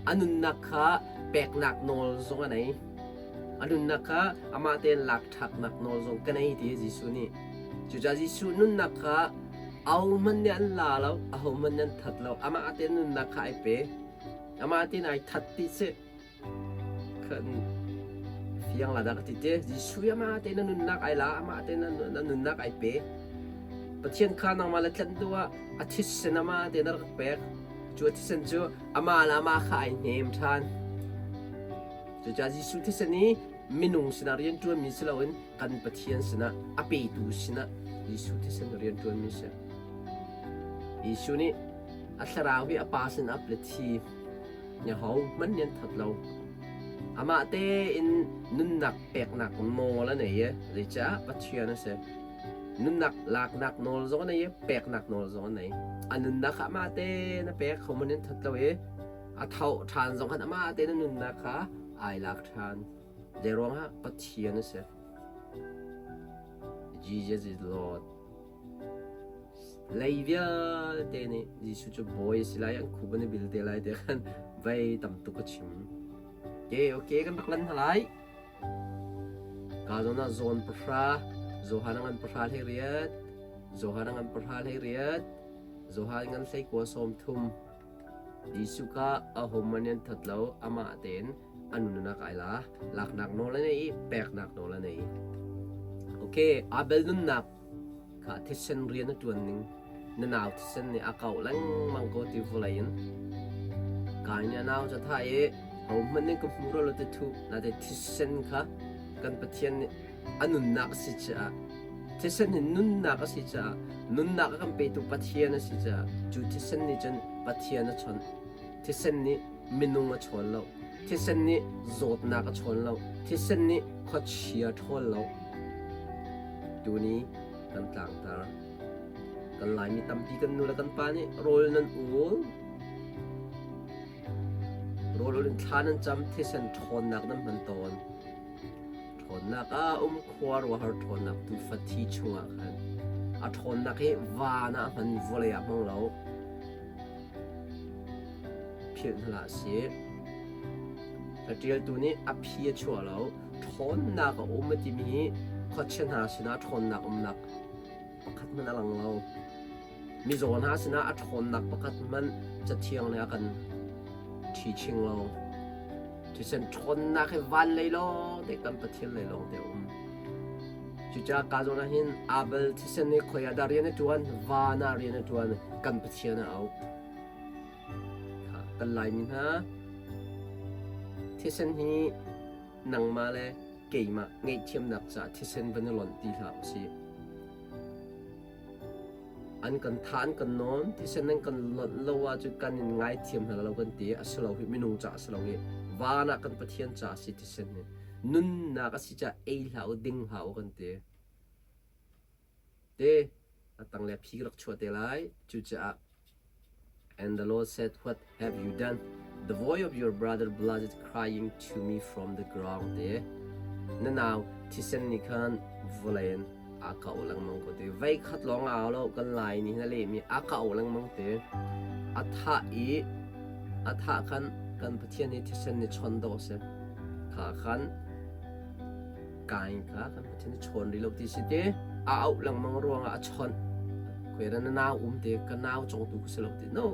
A nunnak kha peknak nawl zong a nei. A nunnak kha amah tein lak ṭhaknak nawl zong ka nei ti Jesuh nih. Cucaah Jesuh nunnak kha ahohmanh nih an la lo, ahohmanh nih an that lo. Amah tein nunnak kha ai pe. Amah tein ai that ti si. Kan fiang la dah ka ti te. Jesuh hi amah tein a nunnak ai la, amah tein a nunnak ai pe. Pathian kha nangmah le tlanh duh ah a thisen amah tein a rak pek. Cu a thisen cu amah le amah kha ai hnem ṭhan. Cucaah Jesuh thisen hi minung sinah rianṭuanmi si loin kan Pathian sinah a petu sinah Jesuh thisen rianṭuanmi si. Jesuh nih a thlarau hi a pa sinah ap le thi. Aho hmanh nih an that lo. Amah tein nunnak peknak nawl a nei i zeicah Pathian a si. Nunnak laknak nawl zong a nei i peknak nawl zong a nei. A nunnak kha amah tein a pek hohmanh in that lo i a tho ṭhan zong khan amah tein a nunnak kha ai lak ṭhan. Zeiruangah Pathian a si. Jesus is Lord. Lei vialte nih Jesuh cu bawi a si lai, an khup an i bil te lai ti khan vei tam tuk a chim. Okay, okay, kan rak lan hna lai. Ka zawn ah zawn pahra, Johan a ngan pahra hlei riat, Johan a ngan pahra hlei riat, Johan ngan hlei kua sawm thum. Jesuh kha a homan in that lo, amah tein a nunnak ai la, laknak nawl a nei i peknak nawl a nei. Okay, Abel nunnak kha thisen rian a ṭuan ning na nau thisen nih a kauh lengmang ko ti vawlei in kai nih a nau cu a thah i hohmanh nih ka hmu rua lo ti thuh naite thisen kha kan Pathian nih a nunnak a si caah thisen hi nunnak a si caah nunnak a kan petu Pathian a si caah cu thisen nih cun Pathian a chawnh thisen nih minung a chawn lo thisen nih zawtnak a chawn lo thisen nih khuachia ṭhawl lo Tuni kan tlangtar. Kan Laimi tampi kan nu le kan pa nih rawl nan ul. Rawl ul in thla nan cam thisen ṭhawnnak nan hman tawn. Ṭhawnnak ah um khua ruahar ṭhawnnak tufa thi chungah khan a ṭhawnnak hi van ah hman vawlei ah hmang lo. Philh hna hlah sih. Hlaṭialtu nih a phi a chuah lo. Ṭhawnnak a um a timi hi khuachia hna sinah ṭhawnnak umnak pakhat hmanh a lang lo. Mizaw hna sinah a ṭhawnnak pakhat hmanh Cathiang nih a kan ṭhiching lo. Thisen ṭhawnnak hi van lei lawng te kan Pathian lei lawng te a um. Cucaah ka zawn ah hin Abel thisen nih khoi ah dah rian a ṭuan? Van ah rian a ṭuan. Kan Pathian a auh. Kan Laimi hna thisen hi nangmah le keimah ngaihthiamnak caah thisen van i lonh ti hlah usih. An kan thah an kan nawn thisen an kan lonh lo ahcun kan in ngaithiam hna lo kan ti a si lo hi minung caah a si lo hi van ah kan Pathian caah a si thisen hi nunnak a si caah ei hlah u ding hlah u kan ti. Te a tang le phi rak chuah te lai cucaah And the Lord said, What have you done? The voice of your brother blood is crying to me from the ground. Te na nau thisen nih khan vawlei in aa kau lengmang ko te. Vei khat lawng au lo kan lai nih na lehmi a kau lengmang te. A thah i a thah khan kan Pathian nih thisen nih chon dawh a si. Kha khan Kain kha kan Pathian nih chawn rih lo ti si te a auh lengmang ruangah a chawnh khuai na nau um te ka nau congtu ka si lo ti no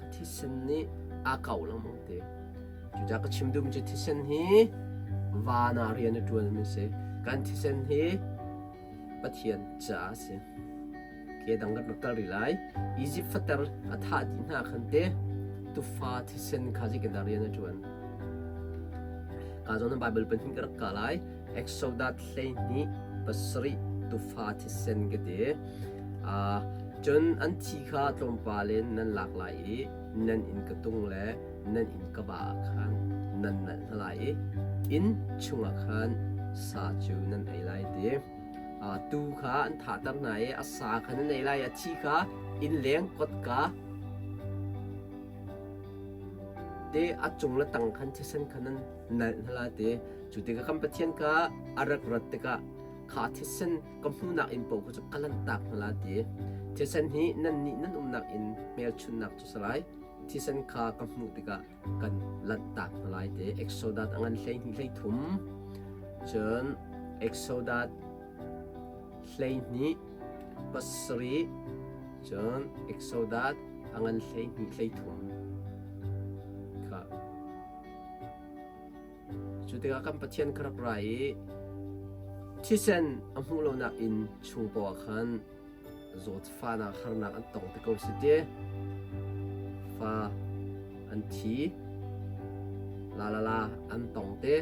a thisen nih aa kau lengmang te cucaah ka chim duhmi cu thisen hi van ah rian a ṭuan mi si kan thisen hi Pathian caah a si. Ke dang kan rak kal rih lai. Egypt fater a thah dih hna khan te tufa thisen kha zeitindah rian a ṭuan. Ka zawn Bible pahnih ka rak ka lai. Exodus 12 7 tufa thisen ka ti. Uh, cun an thi kha tlawmpal in nan lak lai i nan inn ka tung le nan inn ka ba ah khan nan nalh hna lai i inn chungah khan sa cu nan ei lai ti. Tuu kha an thahter hna i a sa kha nan ei lai, a thi kha inn leng kotka te a cung le tang khan thisen kha nan nalh hna lai ti. Cu tikah kan Pathian kha a rak rat tikah kha thisen ka hmuhnak inn paoh kha cu ka lanhtak hna lai ti. Thisen hi nannih nan umnak inn hmelchunhnak cu si lai. Thisen kha ka hmuh tikah kan lanhtak hna lai ti Exodus a ngan 12 hlei thum cun Exodus 12 pasarih cun Exodus a ngan 12 hlei thum kha cu tikah kan Pathian kha rak ra i thisen a hmuh lonak inn chung poah khan zawtfahnak harnak an tong te ko si ti fa an thi la la la an tong te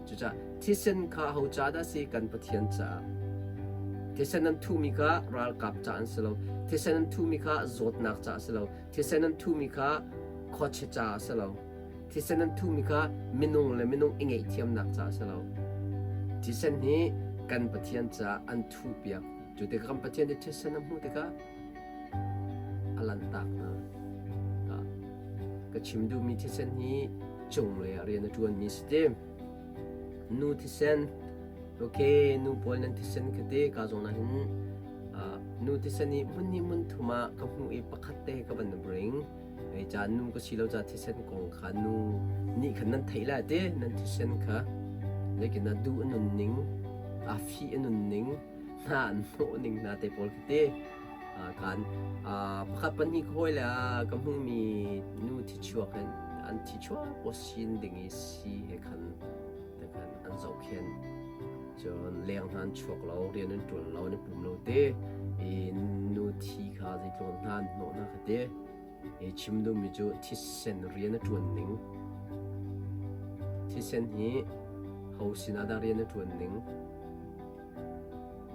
cucaah thisen kha ho ca dah si kan Pathian caah thisen an thumi kha ralkap ca an si lo thisen an thumi kha zawtnak ca a si lo thisen an thumi kha khuachia ca a si lo. Thisen an thuhmi kha minung le minung i ngaihthiamnak caah a si lo. Thisen hi kan Pathian caah an thuhpiak. Cu tikah kan Pathian nih thisen a hmuh tikah a lanhtak hna. Ka chim duhmi thisen hi cunglei ah rian a ṭuanmi si ti. Nu thisen, okay, nu pawl nan thisen kha ti ka zawn ah hin nu thisen hi hmun hnih hmun thum ah ka hmuh i pakhat te ka van bring. Hei ca nu ka si lo ca thisen kong kha nu nih khan nan theih lai ti nan thisen kha zeikin ah duh a nun ning a fi a nun ning hna an hnawh ning hna te pawl khi ti kan pakhat pahnih ka hawi le ka hmuhmi nu thichuak hin an thichuak paw sin ding i si he khan te khan an zohkhen cun leng hna an chuak lo rian an ṭuan lo an i pum lo te i nu thi kha zeitluk hna an hnawh hna kha te i chim duhmi cu thisen rian a ṭuan ning thisen hi ho sinah dah rian a ṭuan ning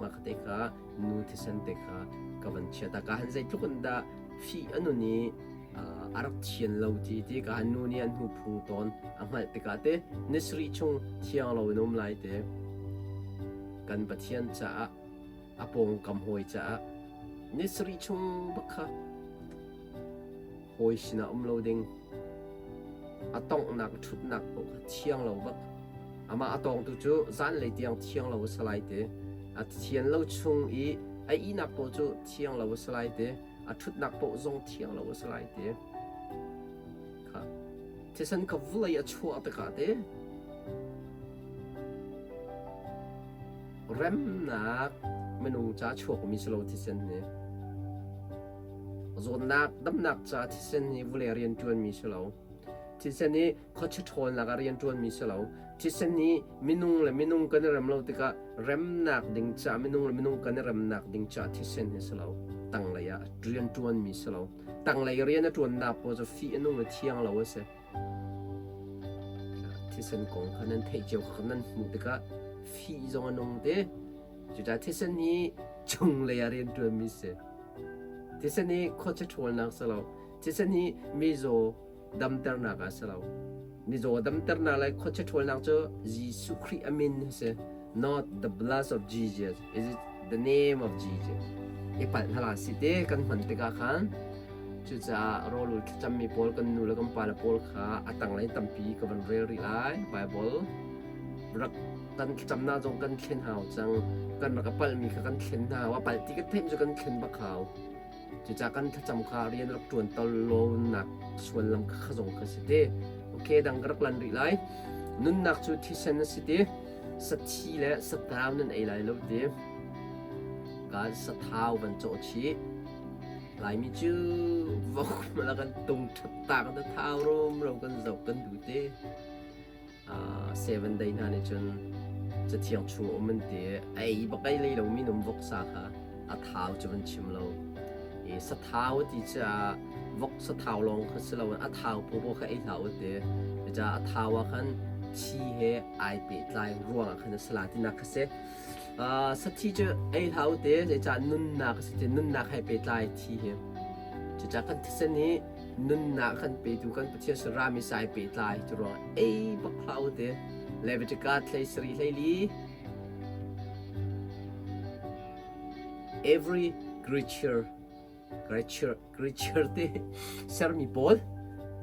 mah kha te kha nu thisen te kha ka van chia ta ka han zeitluk in dah fih a nun i a rak thian lo ti ti ka nu nih an hnu phung tawn a hngalh tikah te ni sarih chung thiang lo in um lai te kan Pathian caah a pawngkam hawi caah ni sarih chung bak kha hawi sinah um lo ding a tonghnak ṭhutnak paoh kha thiang lo bak amah a tawngtu cu zanlei tiang thiang lo a si lai te a thian lo chung i a ihnak paoh cu thiang lo a si lai te a ṭhutnak paoh zong thiang lo a si lai ti. Kha thisen kha vawlei a chuah tikah te remnak minung ca chuakmi si lo thisen hi zawtnak damnak ca thisen hi vawlei rian ṭuanmi si lo thisen hi khuachia ṭhawlnak ah rian ṭuanmi si lo thisen hi minung le minung kan i rem lo tikah remnak ding ca minung le minung kan i remnak ding ca thisen hi si lo tanglei ah rian ṭuanmi si lo tanglei rian a ṭuannak pawl cu fih a nung i thiang lo a si thisen kong kha nan theih cio kha nan hmuh tikah fih zong a nung te cucaah thisen hi cunglei ah rian ṭuanmi si thisen hi khuachia ṭhawlnak si lo thisen hi mizaw damternak ah si lo. Mizaw damternak le khuachia ṭhawlnak cu Jesuh Khrih a min a si. Not the blood of Jesus, is it the name of Jesus. I palh hna la si te kan hman tikah khan cucaah rawlul thlacammi pawl kan nu le kan pa le pawl kha a tanglei tampi ka van rel rih lai Bible rak kan thlacamnak zong kan thlen hau cang kan rak a palhmi kha kan thlen hna a palh ti kan theih cu kan thlen bak hau Cucaah kan thlacam kha rian rak ṭuan lonak suallam kha zong kha si te. Okay, dang ka rak lan rih lai. Nunnak cu thisen a si ti. Sathi le sathau nan ei lai lo ti. Ka sathau van cawh chih. Laimi cu vok mala kan tung ṭhat ta kan thau rum ro kan zoh kan duh te. Seven day hna nih cun cathiang chung um an ti a ei bak ei lei lomi num voksa kha a thau cu van chim lo i sathau ti caah vok sathau lawng kha si loin a thau popo kha ei hlah u ti cucaah a thau ah khan thi he ai pehtlai ruangah khan a si la tinak kha si sathi cu ei hlah u ti zeicah nunnak a si ti nunnak he pehtlai thi hi cucaah kan thisen hi nunnak kan petu kan Pathian saram i sai pehtlai cu ruang ei bak hlah u ti Leviticus hlei sarih hlei li every creature creature creature te sermi pawl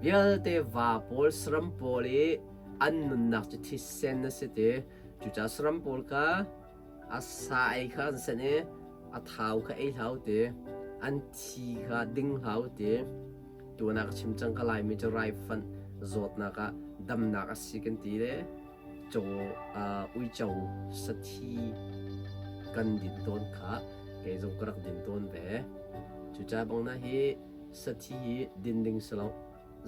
vialte va pawl saram pawl i an nunnak cu thisen a si ti cucaah saram pawl kha a sa ei kha an sen i a thau kha ei hlah u ti an thi kha ding hlah u ti tuan ah ka chim cang ka Laimi cu raifanh zawtnak ah damnak a si kan ti le caw uico sathi kan din tawn kha kei zong ka rak din tawn ve cucaah bang na hi sathi hi din ding si lo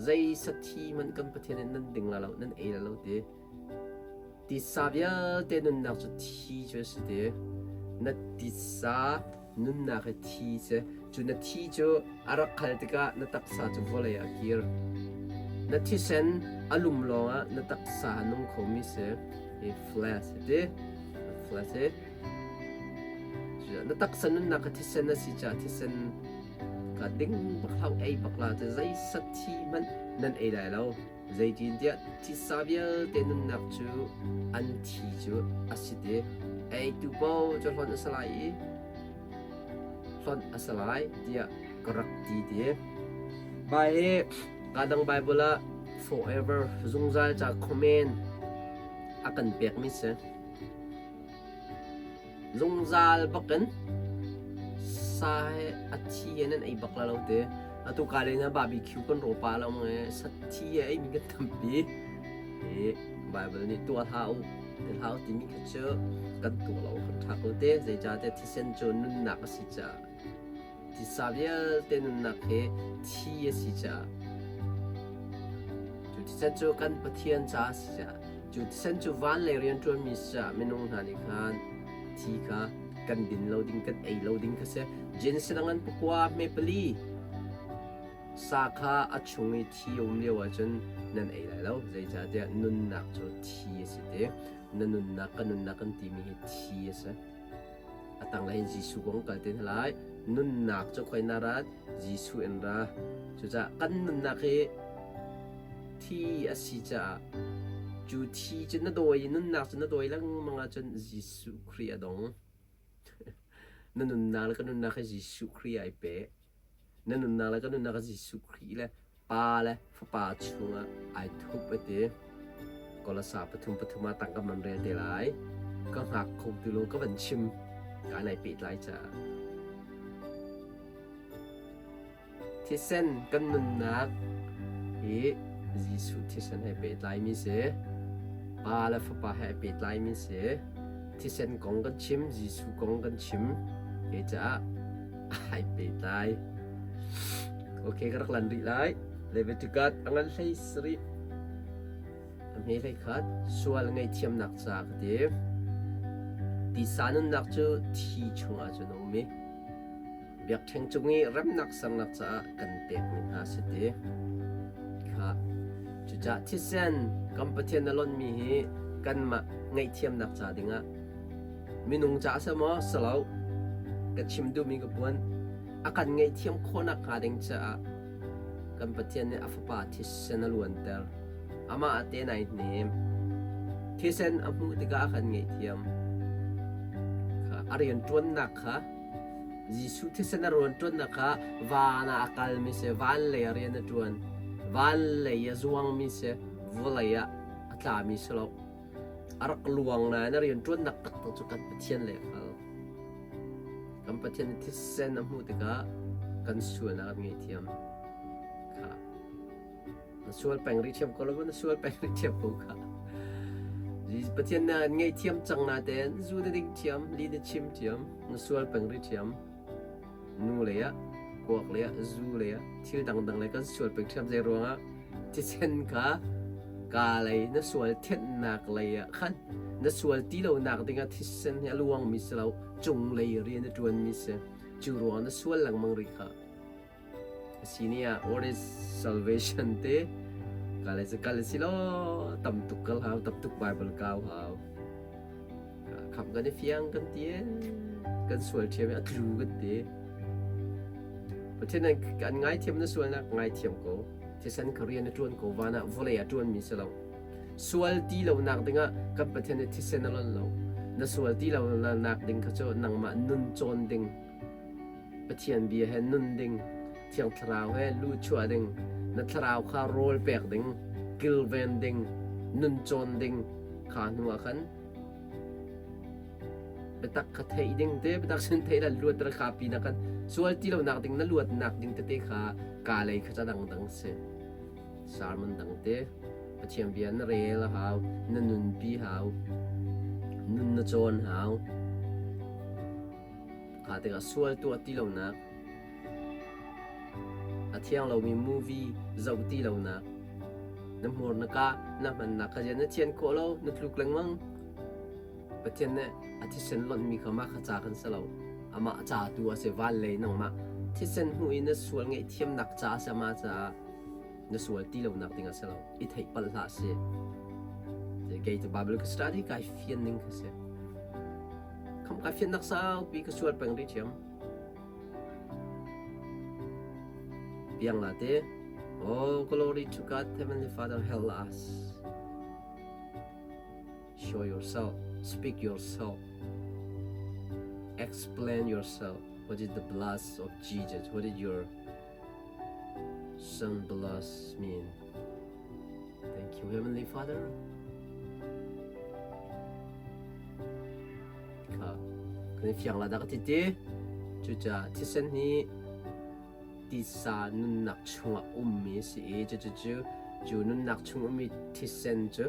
zei sathi man kan Pathian in nan ding la lo nan ei la lo ti Titsa vialte nunnak cu thi cu a si ti. Na titsa nunnak hi thi si. Cu na thi cu a rak khal tikah na taksa cu vawlei ah a kir. Na thisen a lum lawngah na taksa a nung khomi si. Hi flesh hi ti. Flesh hi. Na taksa nunnak kha thisen a si caah thisen Kha ding bak hlah ei bak la te zei sathi hmanh nan ei lai lo. Zeitintiah thisa vialte nunnak cu an thi cu a si te. Eitu paoh cu hlonh a si lai i hlonh a si lai tiah ka rak ti te. Bai hi ka dang Bible ah forever zungzal ca comment a kan pekmi si. Zungzal bakin sa he a thi he nan ei bak la lo te. Atu ka le na barbecue kan ro pa lo nge sathi he ei mi kan tampi. Hi Bible nih tuah hlah u ti hlah u timi kha cu kan tuah lo kan ṭha ko te. Zeicahtiah thisen cu nunnak a si caah tisa vialte nunnak hi thi a si caah cu thisen cu kan Pathian ca a si caah cu thisen cu van lei rianṭuanmi si caah minung hna nih khan thi kha kan din lo ding kan ei lo ding kha si. Genesis dang an pakua hme pali sa kha a chung i thi a um lio ahcun nan ei lai lo zeicahtiah nunnak cu thi a si ti na nunnak ka nunnak kan timi hi thi a si. A tanglei in Jesuh kong kal te hna lai. Nunnak cu khoi na rat? Jesuh in ra. Cucaah kan nunnak hi thi a si caah cu thi cu na dawi i nunnak cu na dawi lengmang ahcun Jesuh Khrih a dong. na nunnak le ka nunnak hi Jesuh Khrih ai pe. Na nunnak le ka nunnak hi Jesuh Khrih le Pa le Fapa chungah ai thup a ti. Kolasa pathum pathum ah tangka man rel te lai. Ka hngak kho ti lo ka van chim. Ka nai pehtlai caah. Thisen kan nunnak hi Jesuh thisen he pehtlaimi si. Pa le Fapa he pehtlaimi si. Thisen kong kan chim, Jesuh kong kan chim. Kei caah ai pehtlai. Okay, ka rak lan rih lai. Leviticus a ngan hlei sarih. A hme hlei khat sual ngaihthiamnak ca ka ti. Tisa nunnak cu thi chungah cun a um i biakṭheng cung i remnak sernak caah kan pekmi hna a si ti. Kha cucaah thisen kan Pathian a lonhmi hi kanmah ngaihthiamnak ca dingah minung caah si maw si lo ka chim duhmi ka puan a kan ngaihthiam khawhnak hnga ding caah kan Pathian nih a Fapa thisen a luanter. Amah a te nai hnem. Thisen a hmuh tikah a kan ngaihthiam. Kha a rianṭuannak kha Jesuh thisen a rianṭuannak kha van ah a kalmi si, van lei ah rian a ṭuan. Van lei a zuangmi si, vawlei ah a tlami si lo. A rak luang nain a rianṭuannak taktak cu kan Pathian le a kal. Kan Pathian nih thisen a hmuh tikah kan sualnak kan ngaihthiam. Kha. Na sual peng rih ṭhiam ko lo na sual peng rih ṭhiam ko kha. Pathian na ngaihthiam cang na tein zu na ding ṭhiam, li na chim ṭhiam, na sual peng rih ṭhiam. Nu lei ah, kuak lei ah, zu lei ah, thil dangdang lei kan sual peng ṭhiam zei ruangah thisen kha ka lei na sual thenhnak lei ah khan na sual ti lonak dingah thisen hi a luangmi si lo cunglei rian a ṭuanmi si cu ruang na sual lengmang rih kha a si ni ah what is salvation te ka le kal si lo tam tuk kal hau tam tuk bible kau hau kham kan i fiang kan ti kan sual ṭhiam i a tlu kan ti Pathian an ngaithiam na sualnak ngaithiam ko thisen kha rian a ṭuan ko van ah vawlei a ṭuanmi si lo sual ti lonak dingah kan Pathian nih thisen a lon lo na sual ti lonak ding kha cu nangmah nun cawn ding Pathian bia he nun ding Thiang Thlarau he lu chuah ding na thlarau kha rawl pek ding kilven ding nun cawn ding kha hnu ah khan Biatak kha theih ding te biatak sin theih la luat ra kha pi na kan sual ti lo nak ding na luat nak ding tete kha ka lei kha ca dang dang si sermon dang te Pathian bia na rel a hau na nun pi hau nun na cawn hau kha tikah sual tuah ti lo nak A thiang lomi movie zoh ti lonak, na hmur na kah, na hmannak kha ziah na thian khawh lo, na tluk lengmang. Pathian nih a thisen lonhmi kha mah kha ca kan si lo. Amah ca tu a si van lei nangmah thisen hmuh i na sual ngaihthiamnak ca a si amah caah na sual ti lonak ding a si lo. I theih palh hlah si. Kei cu Bible ka study kai fian ning kha si. Kham kai fiannak saupi ka sual peng rih ṭhiam. Piang la te. Oh, glory to God, Heavenly Father, help us. Show yourself, speak yourself, explain yourself. What is the blood of Jesus? What is your son blood mean? Thank you, Heavenly Father. Kha kan i fiang la dah ka ti ti. Cucaah thisen hi tisa nunnak chungah ummi a si i cucu cu nunnak chung ummi thisen cu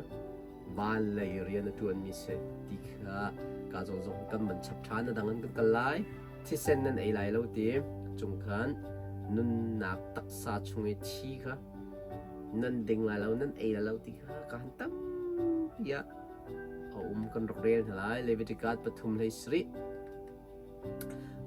van lei rian a ṭuanmi si ti kha ka zawn zong kan van chap ṭhan. A dang in kan kal lai. Thisen nan ei lai lo ti cung khan nunnak taksa chung i thi kha nan ding lai lo, nan ei lai lo ti kha ka han tampi ah a um kan rak rel hna lai. Leviticus 3 hlei sarih.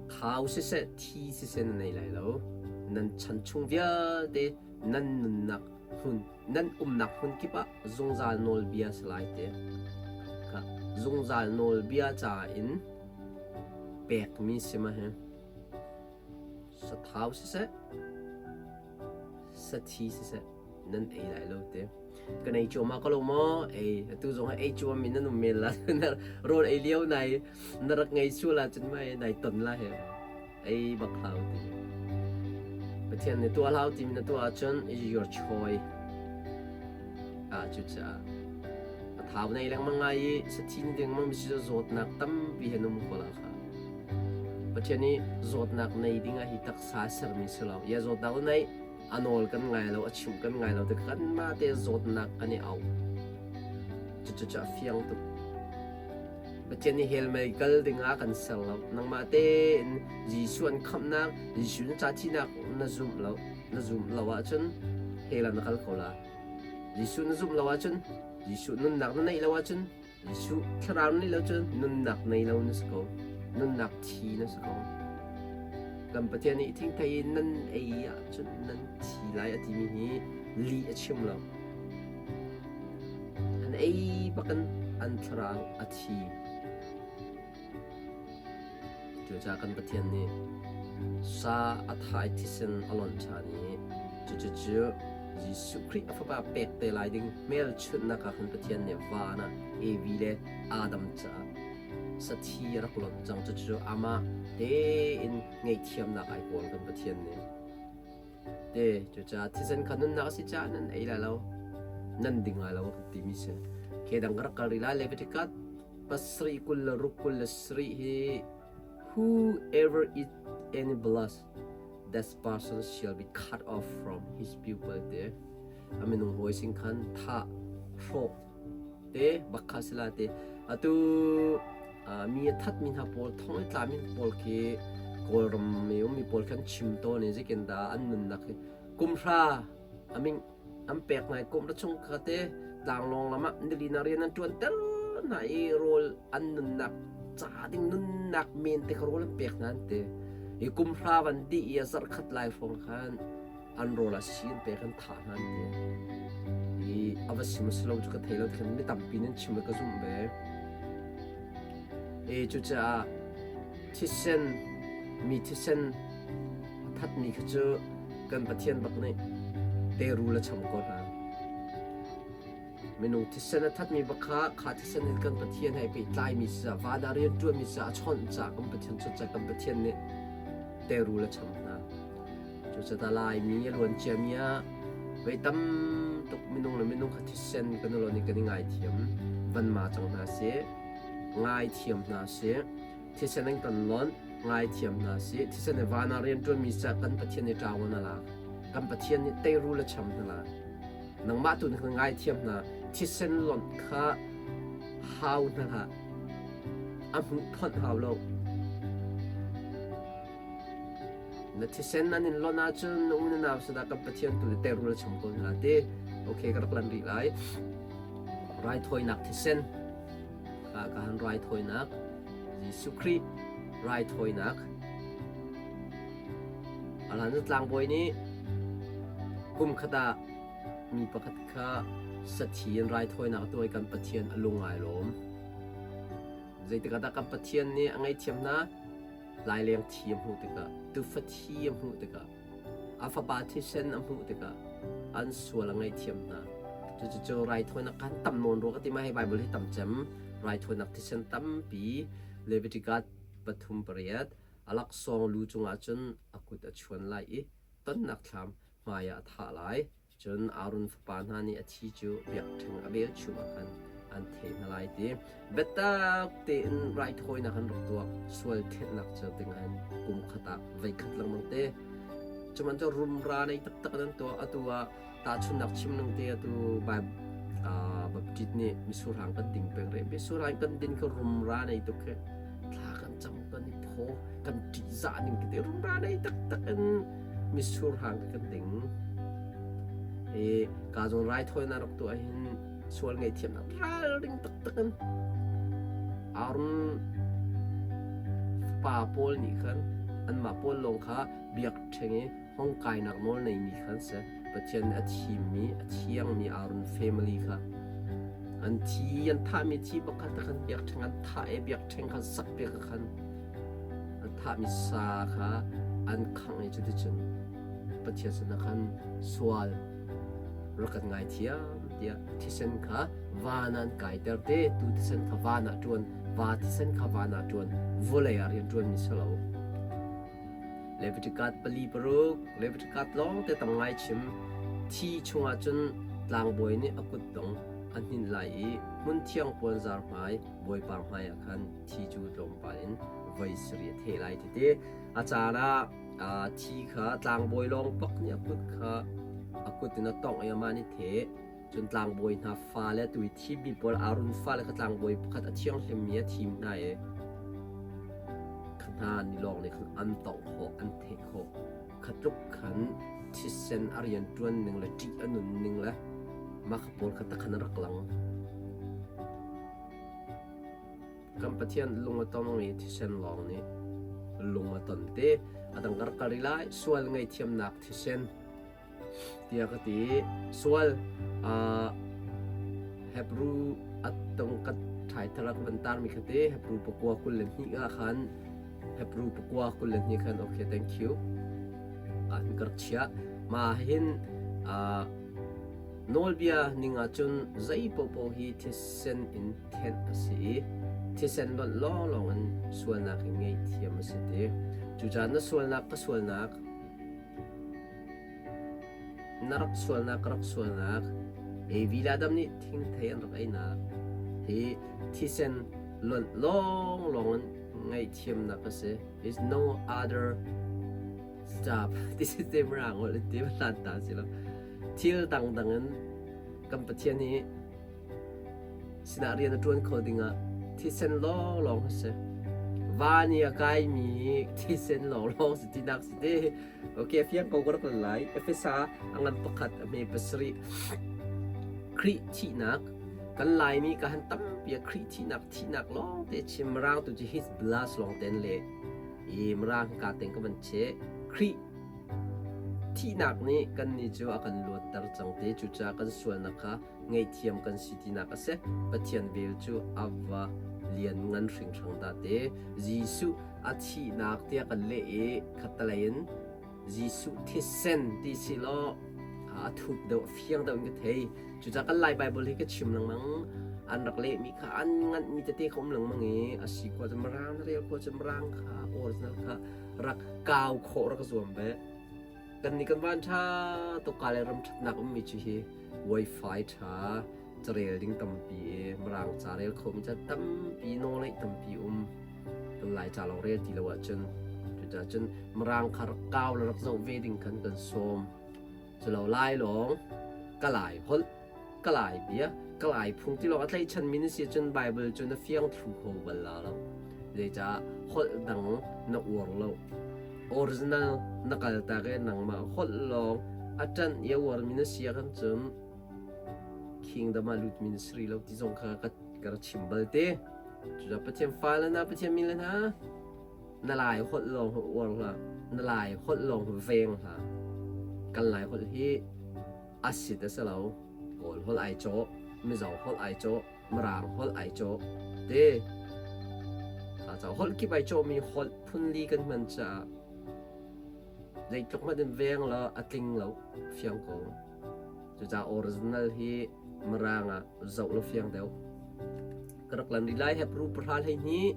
Thau siseh, thi siseh nan ei lai lo. Nan chan chung vialte nan nunnak hmun, nan umnak hmun kip ah zungzal nawlbia si lai te. Kha zungzal nawlbia ca in pekmi si ma hi. Sathau siseh, sathi siseh nan ei lai lo te. Kan ei cuahmah ko lo maw? Ei, atu zong ah ei cuam in nan um men la. Rawl ei lio nai na rak ngei sual ahcun mai nai ton la he. Ei bak hlau ti. Pathian nih tuah hlau timi na tuah ahcun is your choice. Ah cucaah a thau nei lengmang ngai i sathi na ding mang misi zawtnak tampi he num ko la kha. Pathian nih zawtnak nei ding ah hi taksa sermi si lo. Ya zawtnak nei a nawl kan ngai lo, a chimh kan ngai lo tik kanmah te zawtnak kan i auh. Cucu a fiang tuk. Pathian nih hell mei kal dingah kan ser lo. Nangmah tein Jesuh an khamhnak, Jesuh na ca thihnak na zumh lo, na zumh lo ahcun hell ah na kal ko la. Jesuh na zumh lo ahcun, Jesuh nunnak na neih lo ahcun Jesuh thlarau nih lo cun nunnak nei lo na si ko. Nunnak thi na si ko. Kan Pathian nih thingthei in nan ei ahcun nan thi lai a timi hi lih a chim lo. An ei bakin an thlarau a thi. Cucaah kan Pathian nih sa a thai thisen a lonh ṭhan i cucucu Jesuh Khrih a Fapa pek te lai ding hmelchunhnak ah khan Pathian nih van ah Evi le Adam caah sathi a rak lonh cang. Cucu amah tein ngaihthiamnak ai kawl kan Pathian nih. Te cucaah thisen kha nunnak a si caah nan ei lai lo, nan ding lai lo a kan timi si. Ke dang ka rak kal rih lai Leviticus pasarih 26 27 hi whoever eat any blood that person shall be cut off from his people te a minung hawi sin khan thah hrawh te bakha sila te atu mi a that mi hna pawl thong i tla mi pawl khi kawlram mi um mi pawl khan chim tawn i zikin da an nunnak hi kumhra aming an pek ngai kum ra chung kha te tlanglawng lam ah nili na rian an ṭuan ter hna i rawl an nunnak ca ding nunnak men te kha rawl an pek hna an ti i kum hra van dih i a zarh khat lai hrawng khan an rawl ah si an pek an thah hna an ti i a va sim a si lo cu ka thei lo khin mi tampi nan chim ka zumh ve e cucaah thisen mi thisen a thatmi kha cu kan Pathian bak nih teirul a cham ko hna. Minung thisen a thatmi bak kha kha thisen in kan Pathian he pehtlaimi si van ah rian ṭuanmi si a chawnh caah kan Pathian cucaah kan Pathian nih teirul a cham hna. Cucaah Laimi a luan ciami ah voi tam tuk minung le minung kha thisen kan ulon i kan i ngaithiam van ma cang hna sih ngaithiam hna sih thisen an kan lonh ngaithiam hna sih thisen i van ah rianṭuanmi ca kan Pathian nih ṭawan a lak kan Pathian nih teirul a cham hna lai nangmah tu na kan ngaithiam hna thisen lonh kha hau hna hlah a hmuh phonh hau lo na thisen an in lonh ahcun na u na nau sinah kan Pathian tu nih teirul a cham ko hna ti okay ka rak lan rih lai raithawinak thisen ka han raithawinak Jesuh Khrih raithawinak Alan cu tlangbawi nih kum khat ah mi pakhat kha sathi in raithawinak tuah i kan Pathian a lung ai lawm. Zeitik ah dah kan Pathian nih a ngaihthiam hna? Laileng thi a hmuh tikah, tufa thi a hmuh tikah. A fapa thisen a hmuh tikah an sual a ngaihthiam hna. Cucu raithawinak khan tam nawn rua ka ti ma hi Bible hi tam cem. Raithawinak thisen tampi Leviticus 3:8 a laksawng lu cungah cun a kut a chuan lai i tonnak thlam hmaiah a thah lai. Cun Aaron fapa hna nih a thi cu biakṭheng a velchum ah khan an theh hna lai ti. Biatak tein raithawinak an rak tuah. Sual thenhnak cu ding ah kum khat ah voikhat lengmang te. Cuman cu rumra nei taktak in an tuah. Atu ah tahchunhnak chim ning te atu Baptist nih misurhang kan ding peng rih. Misurhang kan din khi rumra nei tuk khi. Thla kan cam kan i phaw kan ṭihzah ning tete rumra nei taktak in misurhang kan ding. I ka zawn raithawinak rak tuah hin sual ngaihthiamnak ralring taktak in Aaron fapa pawl nih khan anmah pawl lawng kha biakṭheng i hong kainak nawl neimi khan si. Pathian nih a thimmi a thiangmi Aaron family kha an thi an thahmi thi pakhat khan biakṭheng an thah i biakṭheng khan sakpiak khan an thahmi sa kha an khangh i cuticun Pathian sinah khan sual rak kan ngaithiam tiah thisen kha van ah an kaiter te tu thisen kha van ah ṭuan va thisen kha van ah ṭuan vawlei ah rian ṭuanmi si lo. Leviticus 4:6 Leviticus lawng te tam ngai chim thi chungah cun tlangbawi nih a kutdong a hninh lai i hmunthiang puanzar hmai Bawipa hmaiah khan thi cu tlawmpal in voi sarih a theh lai ti ti. A caan ah thi kha tlangbawi lawng bak nih a kut kha a kut in a tongh i amah nih theh. Cun tlangbawi hna fale tu i thimmi pawl Aaron fale kha tlangbawi pakhat a thianghlimmi a thim hna i kha hna ni lawng nih khan an tongh khawh, an theh khawh. Kha tluk khan thisen a rian ṭuan ning le ṭih a nun ning le mah kha pawl kha takhan a rak lang. Kan Pathian lung a tongmi thisen lawng nih lung a ton te. A dang kar kar i lai sual ngaihthiamnak thisen tiah ka ti. Sual Hebrew a tong ka ṭhai thar ka van tarmi kha te Hebrew pakua 22 ah khan Hebrew pakua 22 khan okay thank you an kar chia ma hin Nawlbia ning ahcun zei paohpaoh hi thisen in thenh a si i thisen lonh lawnglawng in sualnak in ngaihthiam a si ti. Cucaah na sualnak ka sualnak, na rak sualnak ka rak sualnak, Evi le Adam nih thingthei an rak einak hi thisen lonh lawnglawng in ngaihthiamnak a si. Is no other Stop. Ti si te mra ngol ti hlan ta si lo. Thil dangdang in kan Pathian hi sinah rian a ṭuan kho dingah thisen lawnglawng a si. Van i a kaimi thisen lawnglawng si tinak si te. Okay, fiang ko ka rak lai. Efesa a ngan pakhat a hme pasarih. Khrih thihnak kan Laimi ka han tampi ah Khrih thihnak thihnak lawng te chim mirang tu cu his blood lawng ten le i mirang ka teng ka van che. Khrih Thihnak nih kannih cu a kan luatter cang te, cucaah kan sualnak kha ngaihthiam kan si tinak a si. Pathian vel cu a va lianngan hringhran dah te. Jesuh a thihnak tiah kan leh i khattelei in Jesuh thisen ti si law a thup deuh, a fiang deuh in ka thei. Cucaah kan Lai Baibal hi ka chim lengmang. An rak lehmi kha an nganhmi tete kha um lengmang i a si khawh cun Mirang na rel khawh cun Mirang kha original kha rak kau khawh rak zuam ve. Kan nih kan van ṭha tuk ka le ram ṭhatnak ummi cu hi wifi ṭha carel ding tampi i mirang ca rel khomi ca tampi nawlngeih tampi um kan lai ca lawng rel ti lo ahcun cucaah cun mirang kha rak kau le rak zoh ve ding khan kan sawm culo lai lawng ka lai holh Ka lai bia, ka lai phung ti lawng a tlaihchanmi na si ahcun Baibal cu na fiang thlu kho bal la lo. Zeicah holh dang na uar lo. Original na kaltak i nangmah holh lawng a ṭanh i a uarmi na si ahkhan cun kingdom ah lutmi na si rih lo ti zong kha ka, ka rak chim bal te. Cucaah Pathian fale hna, Pathian mi le hna, na lai holh lawng hi uar hlah. Na lai holh lawng hi veng hlah. Kan lai holh hi a sit a si lo. Kawl holh ai cawh, Mizo holh ai cawh, Mirang holh ai cawh. Te ca holh kip ai cawhmi holh phunli kan hman caah Zeitluk hmanh in veng law a tling lo fiang ko. Cucaah original hi Mirang ah zoh law fiang deuh. Ka rak lan rih lai Hebrew 10 12.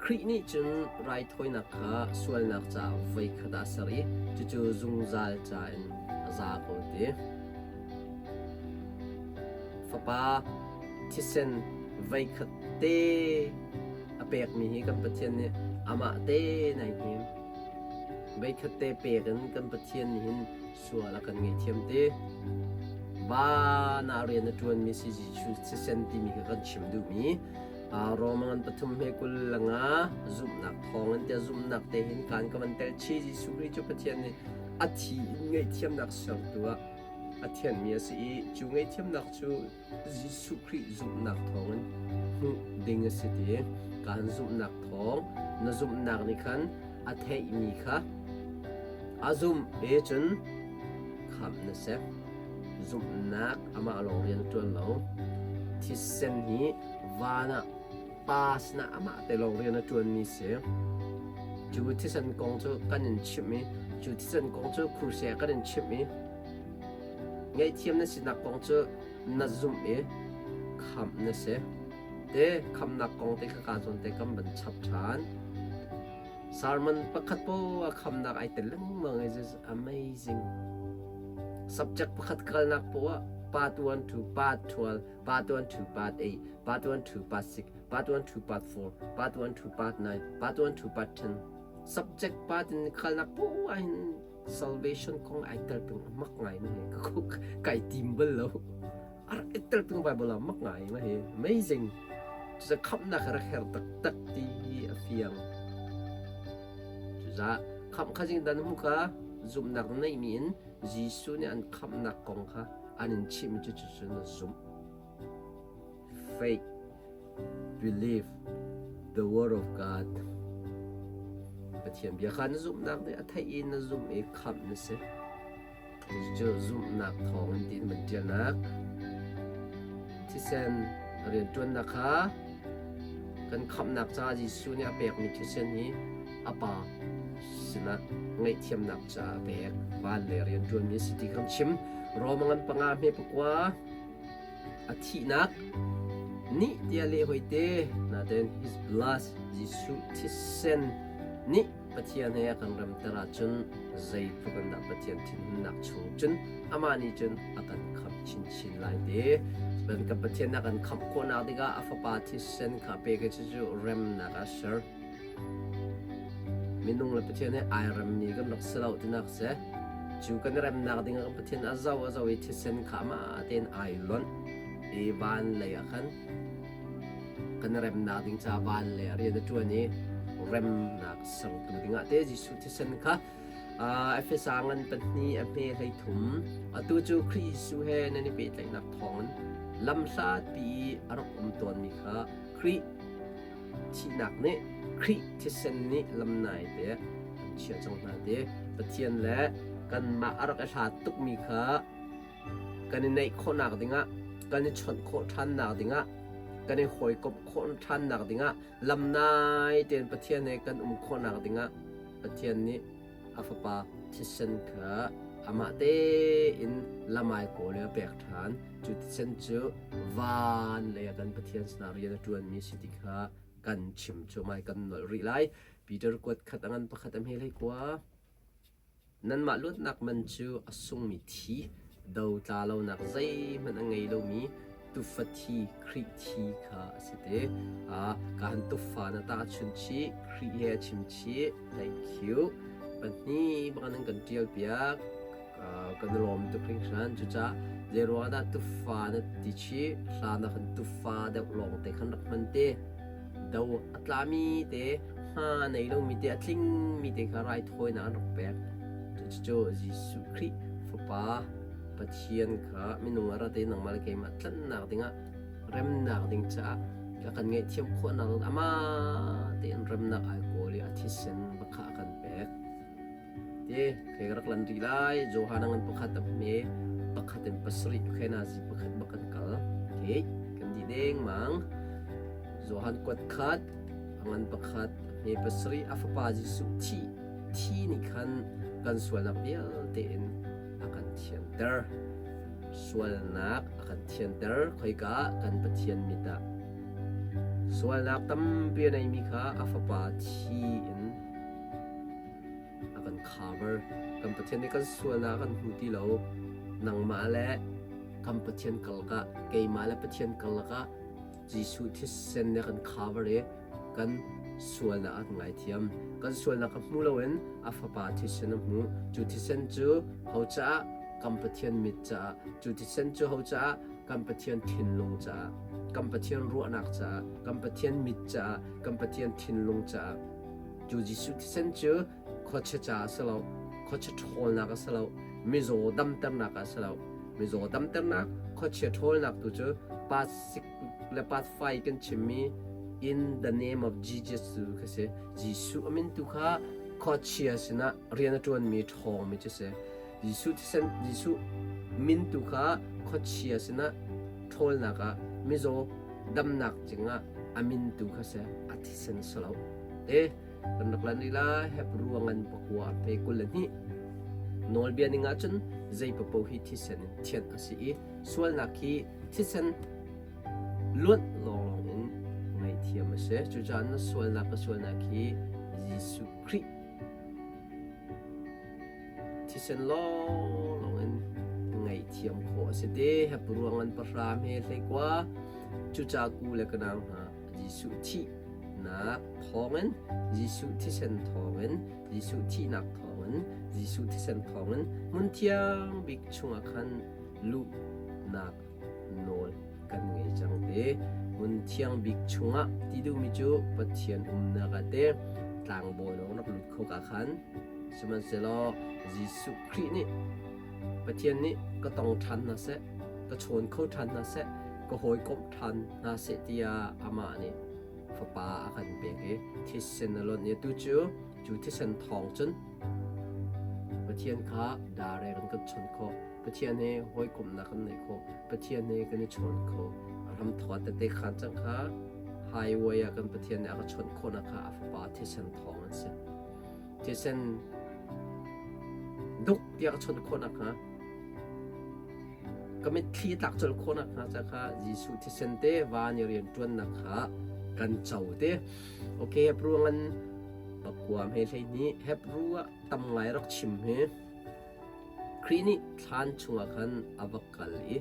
Khrih nih cun raithawinak kha sualnak caah voikhat ah a ser i cucu zungzal ca in a za ko ti. Fapa thisen voikhat te a pekmi hi kan Pathian nih amah te nai hnim. Voikhat te pek in kan Pathian nih hin sual a kan ngaihthiam ti. Van ah rian a ṭuanmi si Jesuh thisen timi kha kan chim duhmi. Roma ngan pathum he 20 le nga zumhnak thawng in tiah zumhnak te hin kan ka van tel chi Jesuh Khrih cu Pathian nih a thi in ngaihthiamnak sertu ah a thianmi a si i cu ngaihthiamnak cu Jesuh Khrih zumhnak thawng in hmuh ding a si ti kan zumhnak thawng na zumhnak nih khan a theihmi kha a zumh e cun khamh na si. Zumhnak amah lawng rian a ṭuan lo. Thisen hi van ah pa sinah amah te lawng rian a ṭuanmi si. Cu thisen kong cu kan in chimh i cu thisen kong cu kruse ah kan in chimh i ngaihthiam na sinak kong cu na zumh i khamh na si. Te khamnak kong te kha kaa zawn te kan van chap ṭhan. Sermon pakhat poah khamnak ai tel lengmang is is amazing. Subject pakhat kalnak poah part 1 to part 12, part 1 to part 8, part 1 to part 6, part 1 to part 4, part 1 to part 9, part 1 to part 10. Subject part in kalnak poah hin salvation kong ai tel peng mak ngai ma hi ka kai tim bal lo. A rak i tel peng Bible ah mak ngai ma hi amazing. Cucaah khamhnak rak her taktak ti hi a fiang. Cucaah khamh kha zing dan hmu kha zumhnak na neihmi in Jesuh nih an khamhnak kong kha an in chimh cu cucu na zumh. Faith, believe the word of God. Pathian bia kha na zumhnak nih a theih i na zumh i khamh na si. Cucu zumhnak thawngin tiin van ṭialnak thisen rianṭuannak kha kan khamhnak caah Jesuh nih a pekmi thisen hi a Pa sinah ngaihthiamnak caah a pek. Van le rianṭuanmi a si ti kan chim. Roma ngan panga hme pakua a thihnak nih tiah leh hoi te nain his blood Jesuh thisen nih Pathian he a kan remter ahcun zeitluk in dah Pathian thinhunnak chung cun amah nih cun a kan khamh chinchin lai ti. Cun kan Pathian a kan khamh khawhnak dingah a Fapa thisen kha pek i cucu remnak ah ser. Minung le Pathian he ai remmi kan rak si lo tinak si. Cu kan i remnak dingah kan Pathian a zo a zo i thisen kha amah tein ai lonh i van lei ah khan kan remnak ding ca van le rian a ṭuan i remnak sertu dingah te Jesuh thisen kha Efesa ngan pahnih a hme hlei thum atu cu Khrih Jesuh he nan i pehtlaihnak thawngin lamhlatpi i a rak um tawnmi kha Khrih thihnak nih Khrih thisen nih lamnai te an chiah cang hna te Pathian le kanmah a rak i hlat tukmi kha Kan i neih khawhnak dingah, kan i chawnh khawh ṭhannak dingah, kan i hawikomh khawh ṭhannak dingah, lamnai tein Pathian he kan um khawhnak dingah Pathian nih a Fapa thisen kha amah tein lamai kawl in a pek ṭhan. Cu thisen cu van lei ah kan Pathian sinah rian a ṭuanmi si ti kha kan chim cu mai kan nolh rih lai. Peter kuat khat a ngan pakhat a hme hlei kua. Nanmah luatnak man cu a sungmi thi, dotla lonak zeihmanh a ngei lomi tufa thi, Khrih thi kha a si te. Ka han tufa na tahchun chih, Khrih he a chim chih. Thank you. Pahnih bak nan kan ṭial piak. Kan i lawm tuk hringhran. Cucaah zeiruang dah tufa na ti chih? Hlan ah khan tufa deuh lawng te khan rak hman te. Do a tlami te hma nei lomi te a tlingmi te kha raithawinak an rak pek. Cucu Jesuh Khrih Fapa Pathian kha minung ah rat i nangmah le keimah tlanhnak dingah remnak ding caah a kan ngaihthiam khawhnak ding amah tein remnak ai kawl i a thisen bak kha a kan pek. Te khe ka rak lan rih lai. Johan a ngan pakhat a hme pakhat in pasarih khe nazi pakhat bak kan kal. Okay, kan di deng mang. Johan kuat khat a ngan pakhat a hme. hme pasarih a fapa Jesuh thi thi nih khan kan sualnak vialte in a kan thianter. Sualnak a kan thianter khoika kan Pathian mit ah. Sualnak tampi a neimi kha a fapa thi in a kan cover. Kan Pathian nih kan sualnak a kan hmu ti lo. Nangmah le kan Pathian karlak ah, keimah le Pathian karlak ah Jesuh thisen nih a kan cover i kan sualnak a kan ngaithiam. Kan sualnak a hmu loin a fapa thisen a hmu. Cu thisen cu ho caah? Kan Pathian mit caah. Cu thisen cu ho caah? Kan Pathian thinlung caah. Kan Pathian ruahnak caah. Kan Pathian mit caah. Kan Pathian thinlung caah. Cu Jesuh thisen cu khuachia caah a si lo. Khuachia ṭhawlnak a si lo. Mizaw damternak a si lo. Mizaw damternak, khuachia ṭhawlnak tu cu part 6 le part 5 kan chimmi in the name of Jesus tu kha si. Jesuh a min tu kha khuachia sinah rian a ṭuanmi ṭhawngmi cu si. Jesuh thisen Jesuh min tu kha khuachia sinah ṭhawlnak ah mizaw damnak cingah a min tu kha si a thisen si lo. Te kan rak lan rih lai Hebru a ngan pakua a hme 22. Nawlbia ning ahcun zei paoh hi thisen in thianh a si i sualnak hi thisen luanh lawnglawng in ngaihthiam a si. Cucaah na sualnak ka sualnak hi Jesuh Khrih thisen lawnglawng in ngaihthiam khawh a si te. Hebru a ngan pahra hme hleikua. Cucaah ku le ka nau hna Jesuh thihnak thawngin Jesuh thisen thawngin Jesuh thihnak thawngin Jesuh thisen thawngin hmun thiang bik chungah khan luhnak nawl kan ngei cang te. Hmun thiang bik chungah ti duhmi cu Pathian umnak ah te tlangbawi lawng rak lut kho ka khan sihmanhsehlaw Jesuh Khrih nih Pathian nih ka tong ṭhan hna seh, ka chawn kho ṭhan hna seh, ka hawikomh ṭhan hna seh tiah amah nih fapa a kan pek i thisen a lonh i atu cu cu thisen thawng cun Pathian kha direct in kan chawnh khawh. Pathian he hawikomhnak kan neih khawh. Pathian he kan i chawn kho. A hramthawk tete khan cang kha highway ah kan Pathian nih a ka chawnh khawhnak kha a fapa thisen thawng an si. Thisen duk tiah ka chawnh khawh nakhnga ka mitthli tlak colh khawh nakhnga ca kha Jesuh thisen te van i rianṭuannak kha kan co te. Okay, Hebrew ngan pakua hme 12 Hebrew ah tam ngai rak chim hi Khrih nih thlan chungah khan a va kal i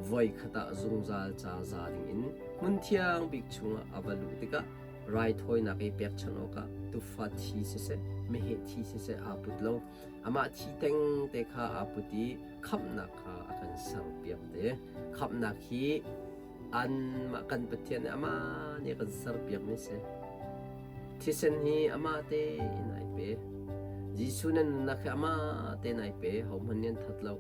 voi khat ah zungzal ca za dingin hmun thiang bik chungah a va luh tikah raithawinak i pekchanh awkah tufa thi siseh meheh thi siseh aa put lo. Amah thi thengte kha aa put i khamhnak kha a kan serpiak te. Khamhnak hi anmah kan Pathian nih amah nih a kan serpiakmi a si. Thisen hi amah tein ai pe. Jesuh na nunnak hi amah tein ai pe. Hohmanh nih an that lo.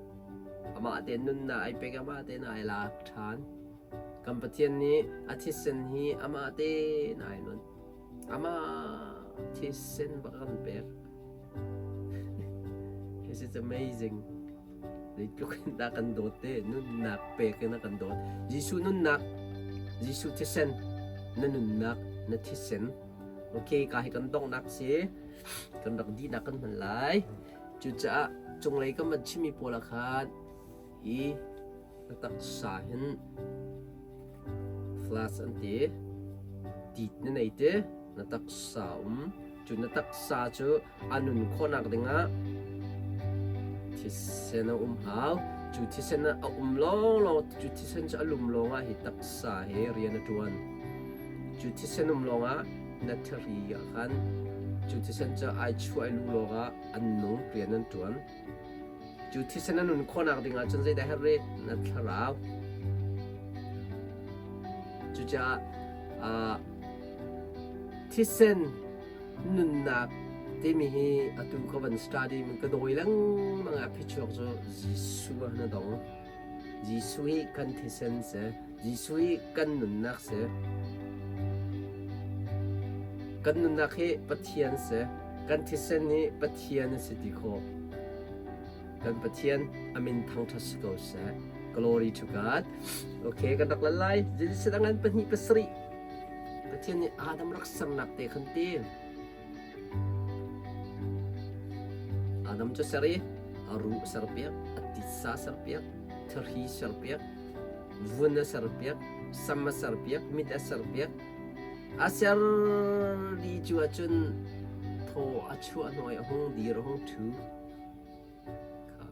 Amah tein nunnak ai pek, amah tein ai lak ṭhan. Kan Pathian nih a thisen hi amah tein ai lonh. Amah thisen bak a kan pek. This is amazing. Zeitluk in dah kan dawt te, nunnak pek in a kan dawt. Jesuh nunnak, Jesuh thisen, na nunnak, na thisen. Okay, ka hi kan donghnak si. Kan rak dihnak kan hman lai. Cucaah cunglei kan van chimmi pawl ah khan hi na taksa hin flash an ti tit na nei te na taksa um cu na taksa cu a nun khawhnak dingah thisen a um hau cu thisen a um lawnglawng cu thisen cu a lum lawngah hi taksa he rian a ṭuan cu thisen um lawngah na thari ah khan cu thisen cu ai chuah i lu lawngah an nung rian an ṭuan Cu thisen a nun khawhnak ding ahcun zeidah herh rih? Na thlarau. Cucaah thisen nunnak timi hi atu ka van study ka dawi lengmang ah phichuak cu Jesuh ah na dong. Jesuh hi kan thisen si. Jesuh hi kan nunnak si. Kan nunnak hi Pathian si. Kan thisen hi Pathian a si ti khawh. Kan Pathian a min thangṭhat si ko seh. Glory to God. Okay, kan rak lan lai. Jesuh angan pahnih pasarih. Pathian nih Adam rak sernak te khan ti. Adam cu ser i a ruh serpiak, a titsa serpiak, thahri serpiak, vun a serpiak, sam a serpiak, mit a serpiak. A ser dih cu ahcun thaw a chuah hnu i a hung dir, a hung ṭhu. Kha.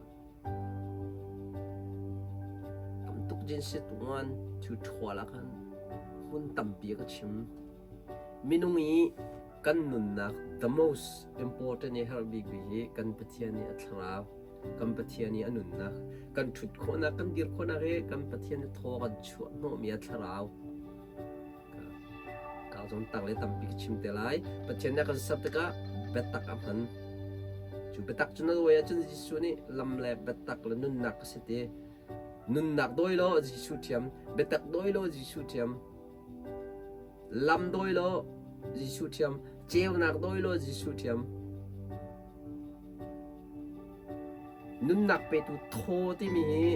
Tam tuk Genesis 1 to 12 ah khan hmun tampi a ka chim. Minung i kan nunnak the most important i herh bikmi hi kan Pathian i a thlarau, kan Pathian i a nunnak, kan ṭhut khawhnak, kan dir khawhnak hi kan Pathian i thaw kan chuah hnawhmi a thlarau. Ka zong tang le tampi ka chim te lai. Pathian nih a kan ser tikah biatak a hman. Cu biatak cu na dawi ahcun Jesuh nih lam le biatak le nunnak ka si ti. Nunnak dawi law Jesuh ṭhiam, biatak dawi law Jesuh ṭhiam, lam dawi law Jesuh ṭhiam, ceunak dawi law Jesuh ṭhiam. Nunnak petu thaw timi hi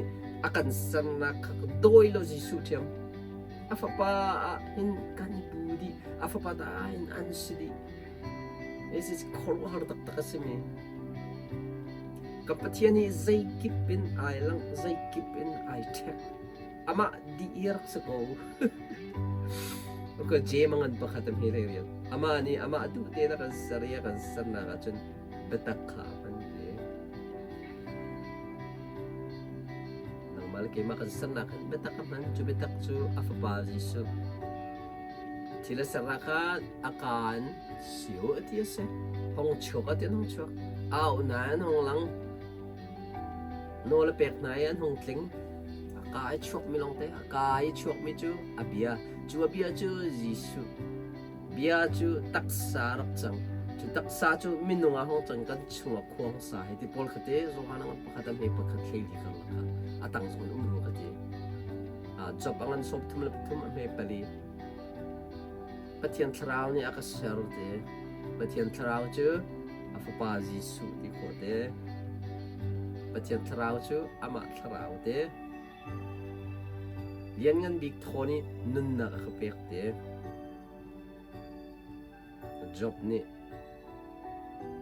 a kan sernak kha dawi lo Jesuh ṭhiam. A fapa ah hin kan i bu dih. A fapa ta ah hin an si dih. This is khuaruahhar taktak a simi. Ka Pathian hi zeikip in ai langh, zeikip in ai ṭhek. Amah dih i rak si ko. Okay, J mangan pakhat am hi hlei rian. Amah nih amah duh tein a kan ser i a kan sernak ahcun biatak kha a hman te. Nangmah le keimah kan sernak hin biatak a hman. Cu biatak cu a fapa Jesuh. Thil a sernak kha a kaan sio a ti a si. Hong chuak a ti an hong chuak. Au nain hong lang. Nawl a pek hna i an hung tling. A kaa i chuakmi lawngte, a kaa i chuakmi cu a bia. Cu a bia cu Jesuh. Bia cu taksa rak cang. Cu taksa cu minung ah hong cang kan chungah khuang sa hi ti pawl kha te Johan a pakhat a hme pakhat hlei li karlak kha a tang zong in um rua ka ti. Job a ngan sawm thum le pathum a hme pali. Pathian thlarau nih a ka ser ti. Pathian thlarau cu a fapa Jesuh ti khawh te. Pathian thlarau cu amah thlarau te. Lianngan bik thaw nih nunnak a ka pek te. Job nih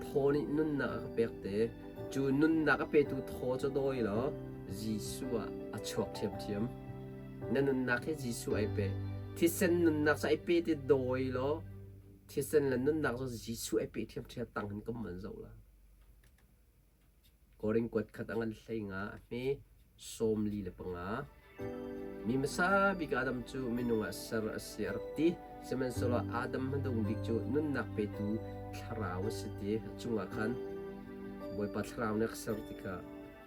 thaw nih nunnak a ka pek te. Cu nunnak a petu thaw cu dawi law Jesuh ah a chuak ṭhiamṭhiam. Na nunnak hi Jesuh ai pe. Thisen nunnak cu ai pe ti dawi law thisen le nunnak cu Jesuh ai pe ṭhiamṭhiam tang hin kan man zoh la. Korin kuat khat a ngan hlei nga a hme 45. Mi hmasa bik Adam cu minung ah ser a si a rak ti. Sihmanhsehlaw Adam hmadung bik cu nunnak petu thlarau a si ti a cungah khan Bawipa thlarau nih a ser tikah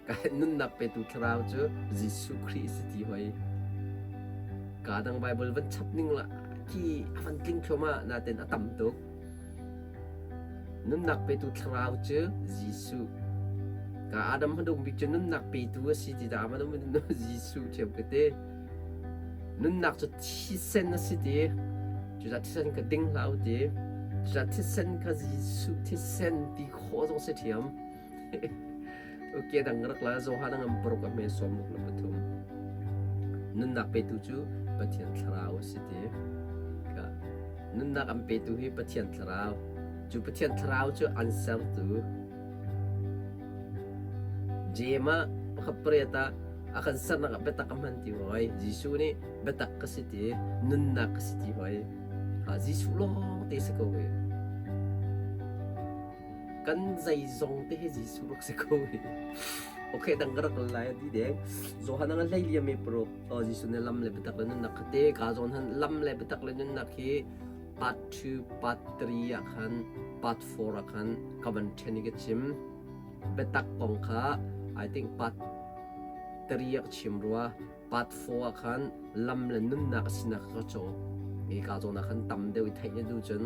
ka nunnak petu thlarau cu Jesuh Khrih a si ti hoi. Ka dang Bible van chap ning la khi a van tling thluahmah nain a tam tuk. Nunnak petu thlarau cu Jesuh. Ka Adam hmadung bik cu nunnak petu a si ti dah hmadung bik Jesuh ṭhiam ka ti. Nunnak cu thisen a si ti. Cucaah thisen ka ding hlah u ti. Cucaah thisen kha Jesuh thisen ti khawh zong si ṭhiam. Okay dang rak la Johan a ngam paruk a hme 63. Nunnak petu cu Pathian thlarau a si ti. Ka nunnak an petu hi Pathian thlarau. Cu Pathian thlarau cu an sertu. Jeim ah pakhat pariat ah a kan sernak ah biatak a hman ti hoi. Jesuh nih biatak ka si ti, nunnak ka si ti hoi. Ha Jesuh lawng te si ko hi. Kan zeizong te hi Jesuh rak si ko hi. Okay, dang ka rak lai ti deng. Johan ang hlei liam mi paruk. Oh, Jesuh nih lam le biatak le nunnak kha te ka zawn han lam le biatak le nunnak hi part 2, part 3 ah khan part 4 ah khan ka van ṭhen i ka chim. Biatak kong kha I think part 3 ah ka chim rua. Part 4 ah khan lam le nunnak a sinak ka caw. Hi ka zawn ah khan tam deuh i theih na duh cun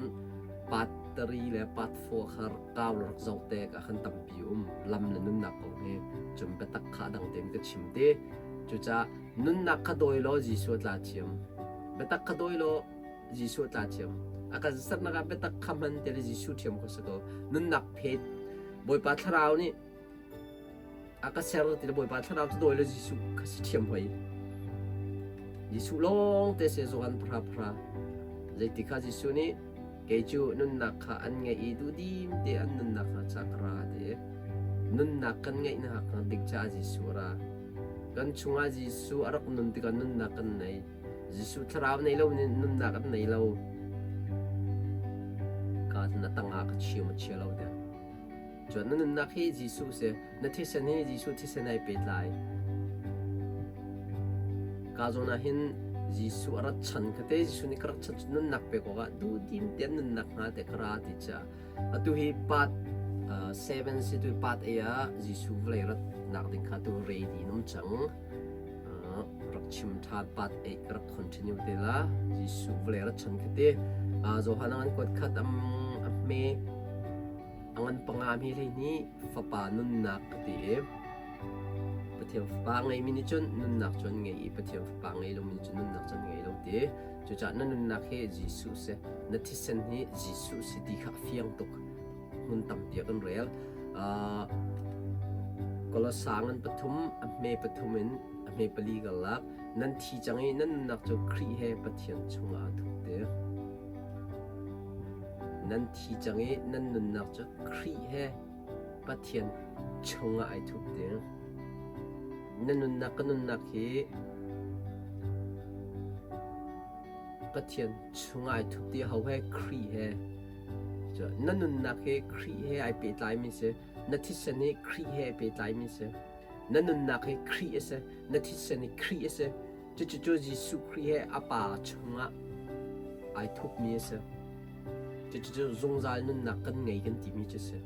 part 3 le part 4 kha kau le rak zoh te ah khan tampi um. Lam le nunnak kong hi cun biatak kha a dang tein ka chim te. Cucaah nunnak kha dawi law Jesuh a tla thiam. Biatak kha dawi law Jesuh a tla thiam. A kan sernak ah biatak kha hman te le Jesuh thiam kho si ko. Nunnak phet Bawipa thlarau nih a ka ser ti le Bawipa thlarau cu dawi le Jesuh kha si ṭhiam hoi. Jesuh lawng te se Johan phra phra. Zeiti kha Jesuh nih kei cu nunnak kha an ngeih i duhdim te an nunnak kha ca ka ra ti. Nunnak kan ngeihnak ding caah Jesuh a ra. Kan chungah Jesuh a rak nun tikah nunnak kan nei. Jesuh thlarau nei lo nih nunnak an nei lo. Ka na tangah ka chim a chia lo tiah. Cun na nunnak hi Jesuh si, na thisen hi Jesuh thisen ai pehtlai. Ka zawn ah hin Jesuh a rat chan kha te Jesuh nih ka rak chan nunnak pek awkah duhdim tein nunnak hnga te ka ra ti ca. Atu hi part 7 si tu part A ah Jesuh vawlei rat nak ding kha tu ready in um cang. Rak chim ṭhan part 8 ka rak continue te la. Jesuh vawlei rat chan kha te. Johan an kuat khat am a hme A ngan panga mi hlei nih fapa nunnak ka ti i Pathian fapa ngeimi nih cun nunnak cu an ngei i Pathian fapa ngei lomi nih cun nunnak cu an ngei lo ti. Cucaah na nunnak hi Jesuh si, na thisen hi Jesuh si ti kha a fiang tuk. Hmun tampi ah kan rel. Uh, Kolosa ngan pathum, a hme pathum in a hme pali ka lak. Nan thi cang i nan nunnak cu Khrih he Pathian chungah aa thup te. Nan thi cang i nan nunnak cu Khrih he Pathian chungah ai thup ding. Na nunnak ka nunnak hi Pathian chungah ai thup ti ho he Khrih he. Na nunnak hi Khrih he ai pehtlaimi si. Na thisen hi Khrih he ai pehtlaimi si. Na nunnak hi Khrih a si. Na thisen hi Khrih a si. Cucu Jesuh Khrih he a Pa chungah ai thupmi a si. Cucu zungzal nunnak kan ngei kan timi cu a si.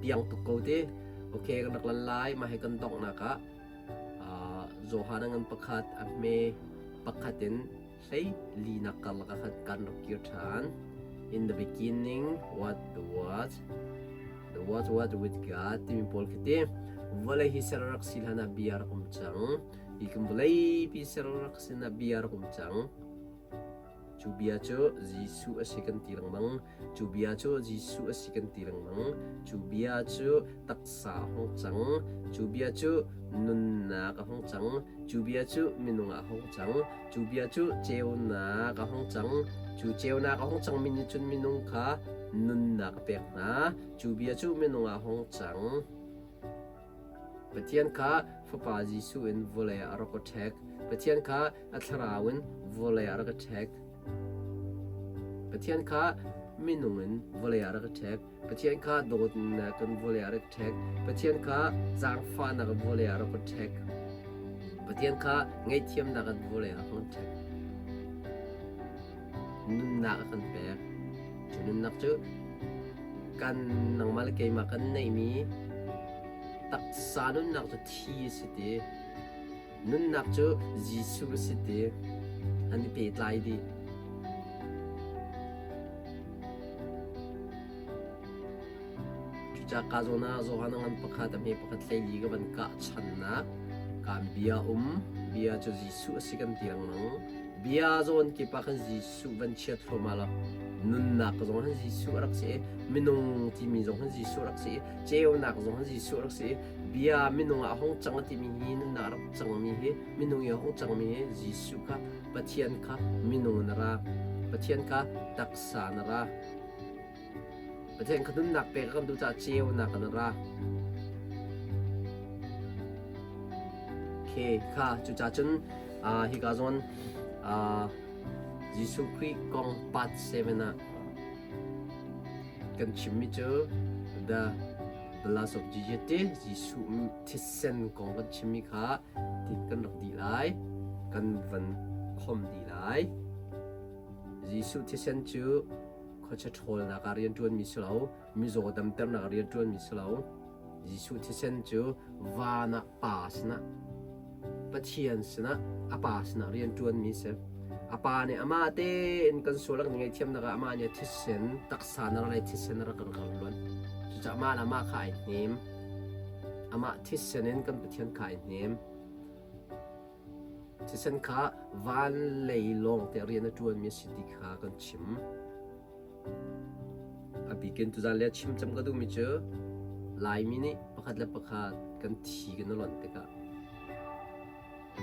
Piang tuk ko te. Okay, kan rak lan lai. Mah hi kan donghnak ah uh, Johan a ngan pakhat a hme pakhat in hlei linak karlak ah khan kan rak kir ṭhan. In the beginning, what the was, the was what with God timi pawl khi ti. Vawlei hi ser rak si hlan ah bia rak um cang. Hi kan vawleipi ser rak sinah bia rak um cang. Cu bia cu Jesuh a si kan ti lengmang. Cu bia cu Jesuh a si kan ti lengmang. Cu bia cu taksa a hung cang. Cu bia cu nunnak a hung cang. Cu bia cu minung ah a hung cang. Cu bia cu ceunak a hung cang. Cu ceunak a hung cangmi nih cun minung kha nunnak a pek hna. Cu bia cu minung ah a hung cang. Pathian kha Fapa Jesuh in vawlei ah a rak ka ṭhek. Pathian kha a thlarau in vawlei ah a rak ka ṭhek. Pathian kha minung in vawlei ah a rak ka ṭhek. Pathian kha dawtnak in vawlei ah a rak ka ṭhek. Pathian kha zaangfahnak in vawlei ah a rak ka ṭhek. Pathian kha ngaihthiamnak in vawlei ah a kan ṭhek. Nunnak a kan pek. Cu nunnak cu kan nangmah le keimah kan neihmi taksa nunnak cu thi a si ti. Nunnak cu Jesuh a si ti. An i pehtlai dih. Cucaah ka zawn ah Johan a ngan pakhat a hme pakhat hleili ka van kah channak kaan bia um bia cu Jesuh a si kan ti lengmang. Bia zawn kip ah khan Jesuh van chia thluahmah lo. Nunnak zong han Jesuh a rak si i minung timi zong han Jesuh a rak si i ceunak zong han Jesuh a rak si i bia minung ah a hung cang a timi hi nunnak a rak cangmi hi minung i a hung cangmi hi Jesuh kha Pathian kha minung in a ra. Pathian kha taksa in a ra. Pathian kha nunnak pek a kan duh caah ceunak in a ra. Okay, kha cucaah cun uh, hika zawn uh, Jesuh Khrih kong part 7 ah kan chimmi cu the blood of Jesus ti Jesuh thisen kong kan chimmi kha ti kan rak dih lai kan van khom dih lai Jesuh thisen cu khuachia ṭhawlnak ah rianṭuanmi si lo, mizaw damternak ah rianṭuanmi si lo. Jesuh thisen cu van ah Pa sinah, Pathian sinah, a Pa sinah rianṭuanmi si. A Pa nih amah tein kan sual a kan ngaihthiamnak ah amah nih a thisen, taksa na rak le thisen a rak kan luan. Cucaah amah le amah kha ai hnem. Amah thisen in kan Pathian kha ai hnem. Thisen kha van lei lawng te rian a ṭuanmi a si ti kha kan chim. A bikin tuzan le chim cem ka duhmi cu Laimi nih pakhat le pakhat kan thi kan i lonh tikah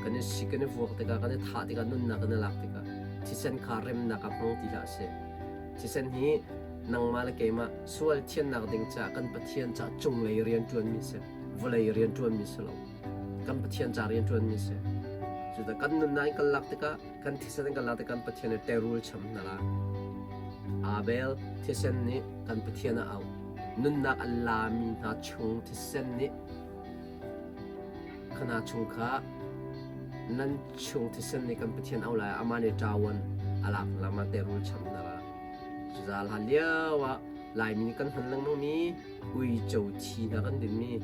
kan i sik kan i vuak tikah kan i thah tikah nunnak kan i lak tikah Thisen kha remnak ah hmang ti hlah sih. Thisen hi nangmah le keimah sual thiannak ding caah kan Pathian caah cunglei rian ṭuanmi si, vawlei rian ṭuanmi si lo. Kan Pathian ca rian ṭuanmi si. Cucaah kan nunnak in kan lak tikah, kan thisen in kan lak tikah kan Pathian nih teirul cham hna la. Abel thisen nih kan Pathian a auh. Nunnak a lami hna chung thisen nih Khana chung kha nan chung thisen nih kan Pathian au lai amah nih ṭawan a lak lama teirul cham na ra. Cucaah hlan lio ah Laimi nih kan hman lengmangmi uico thi hna kan dinmi,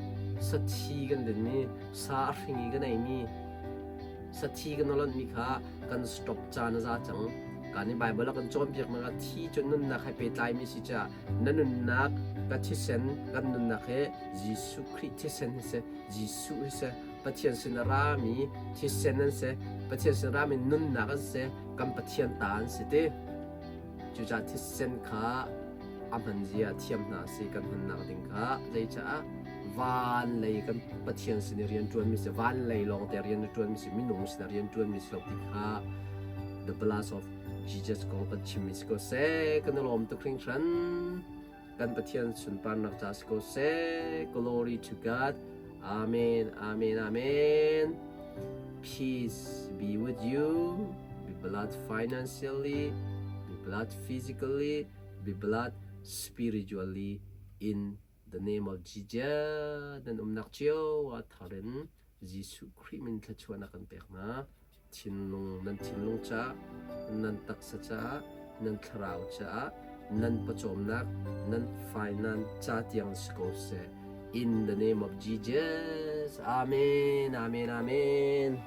sathi kan dinmi, sa a hring i kan eimi, sathi kan holonhmi kha kan stop caan a za cang. Kan i Bible ah kan cawnpiaknak ah thi cu nunnak he pehtlaimi si caah na nunnak ka thisen kan nunnak he Jesuh Khrih thisen hi si, Jesuh hi si, Pathian sin a rami thisen an si, Pathian sin rami nunnak an si, kan Pathian ta an si ti. Cucaah thisen kha a hman zia thiam hna si kan hmannak ding kha zeicaah van lei kan Pathian sin i rian ṭuanmi si van lei lawngte rian na ṭuanmi si minung sin rian ṭuanmi si lo ti kha the blood of Jesus kong kan chimmi si ko seh kan i lawm tuk hringhran. Kan Pathian sunparnak ca si ko seh. Glory to God. Amen, amen, amen. Peace be with you. Be blessed financially, be blessed physically, be blessed spiritually in the name of Jesus. Nan umnak cio ah tharin Jesuh Khrih min thluachuahnak kan pek hna. Thinlung nan thinlung caah, nan taksa caah, nan thlarau caah, nan pawcawmnak, nan finance ca tiang si ko seh. In the name of Jesus. Amen. Amen. Amen.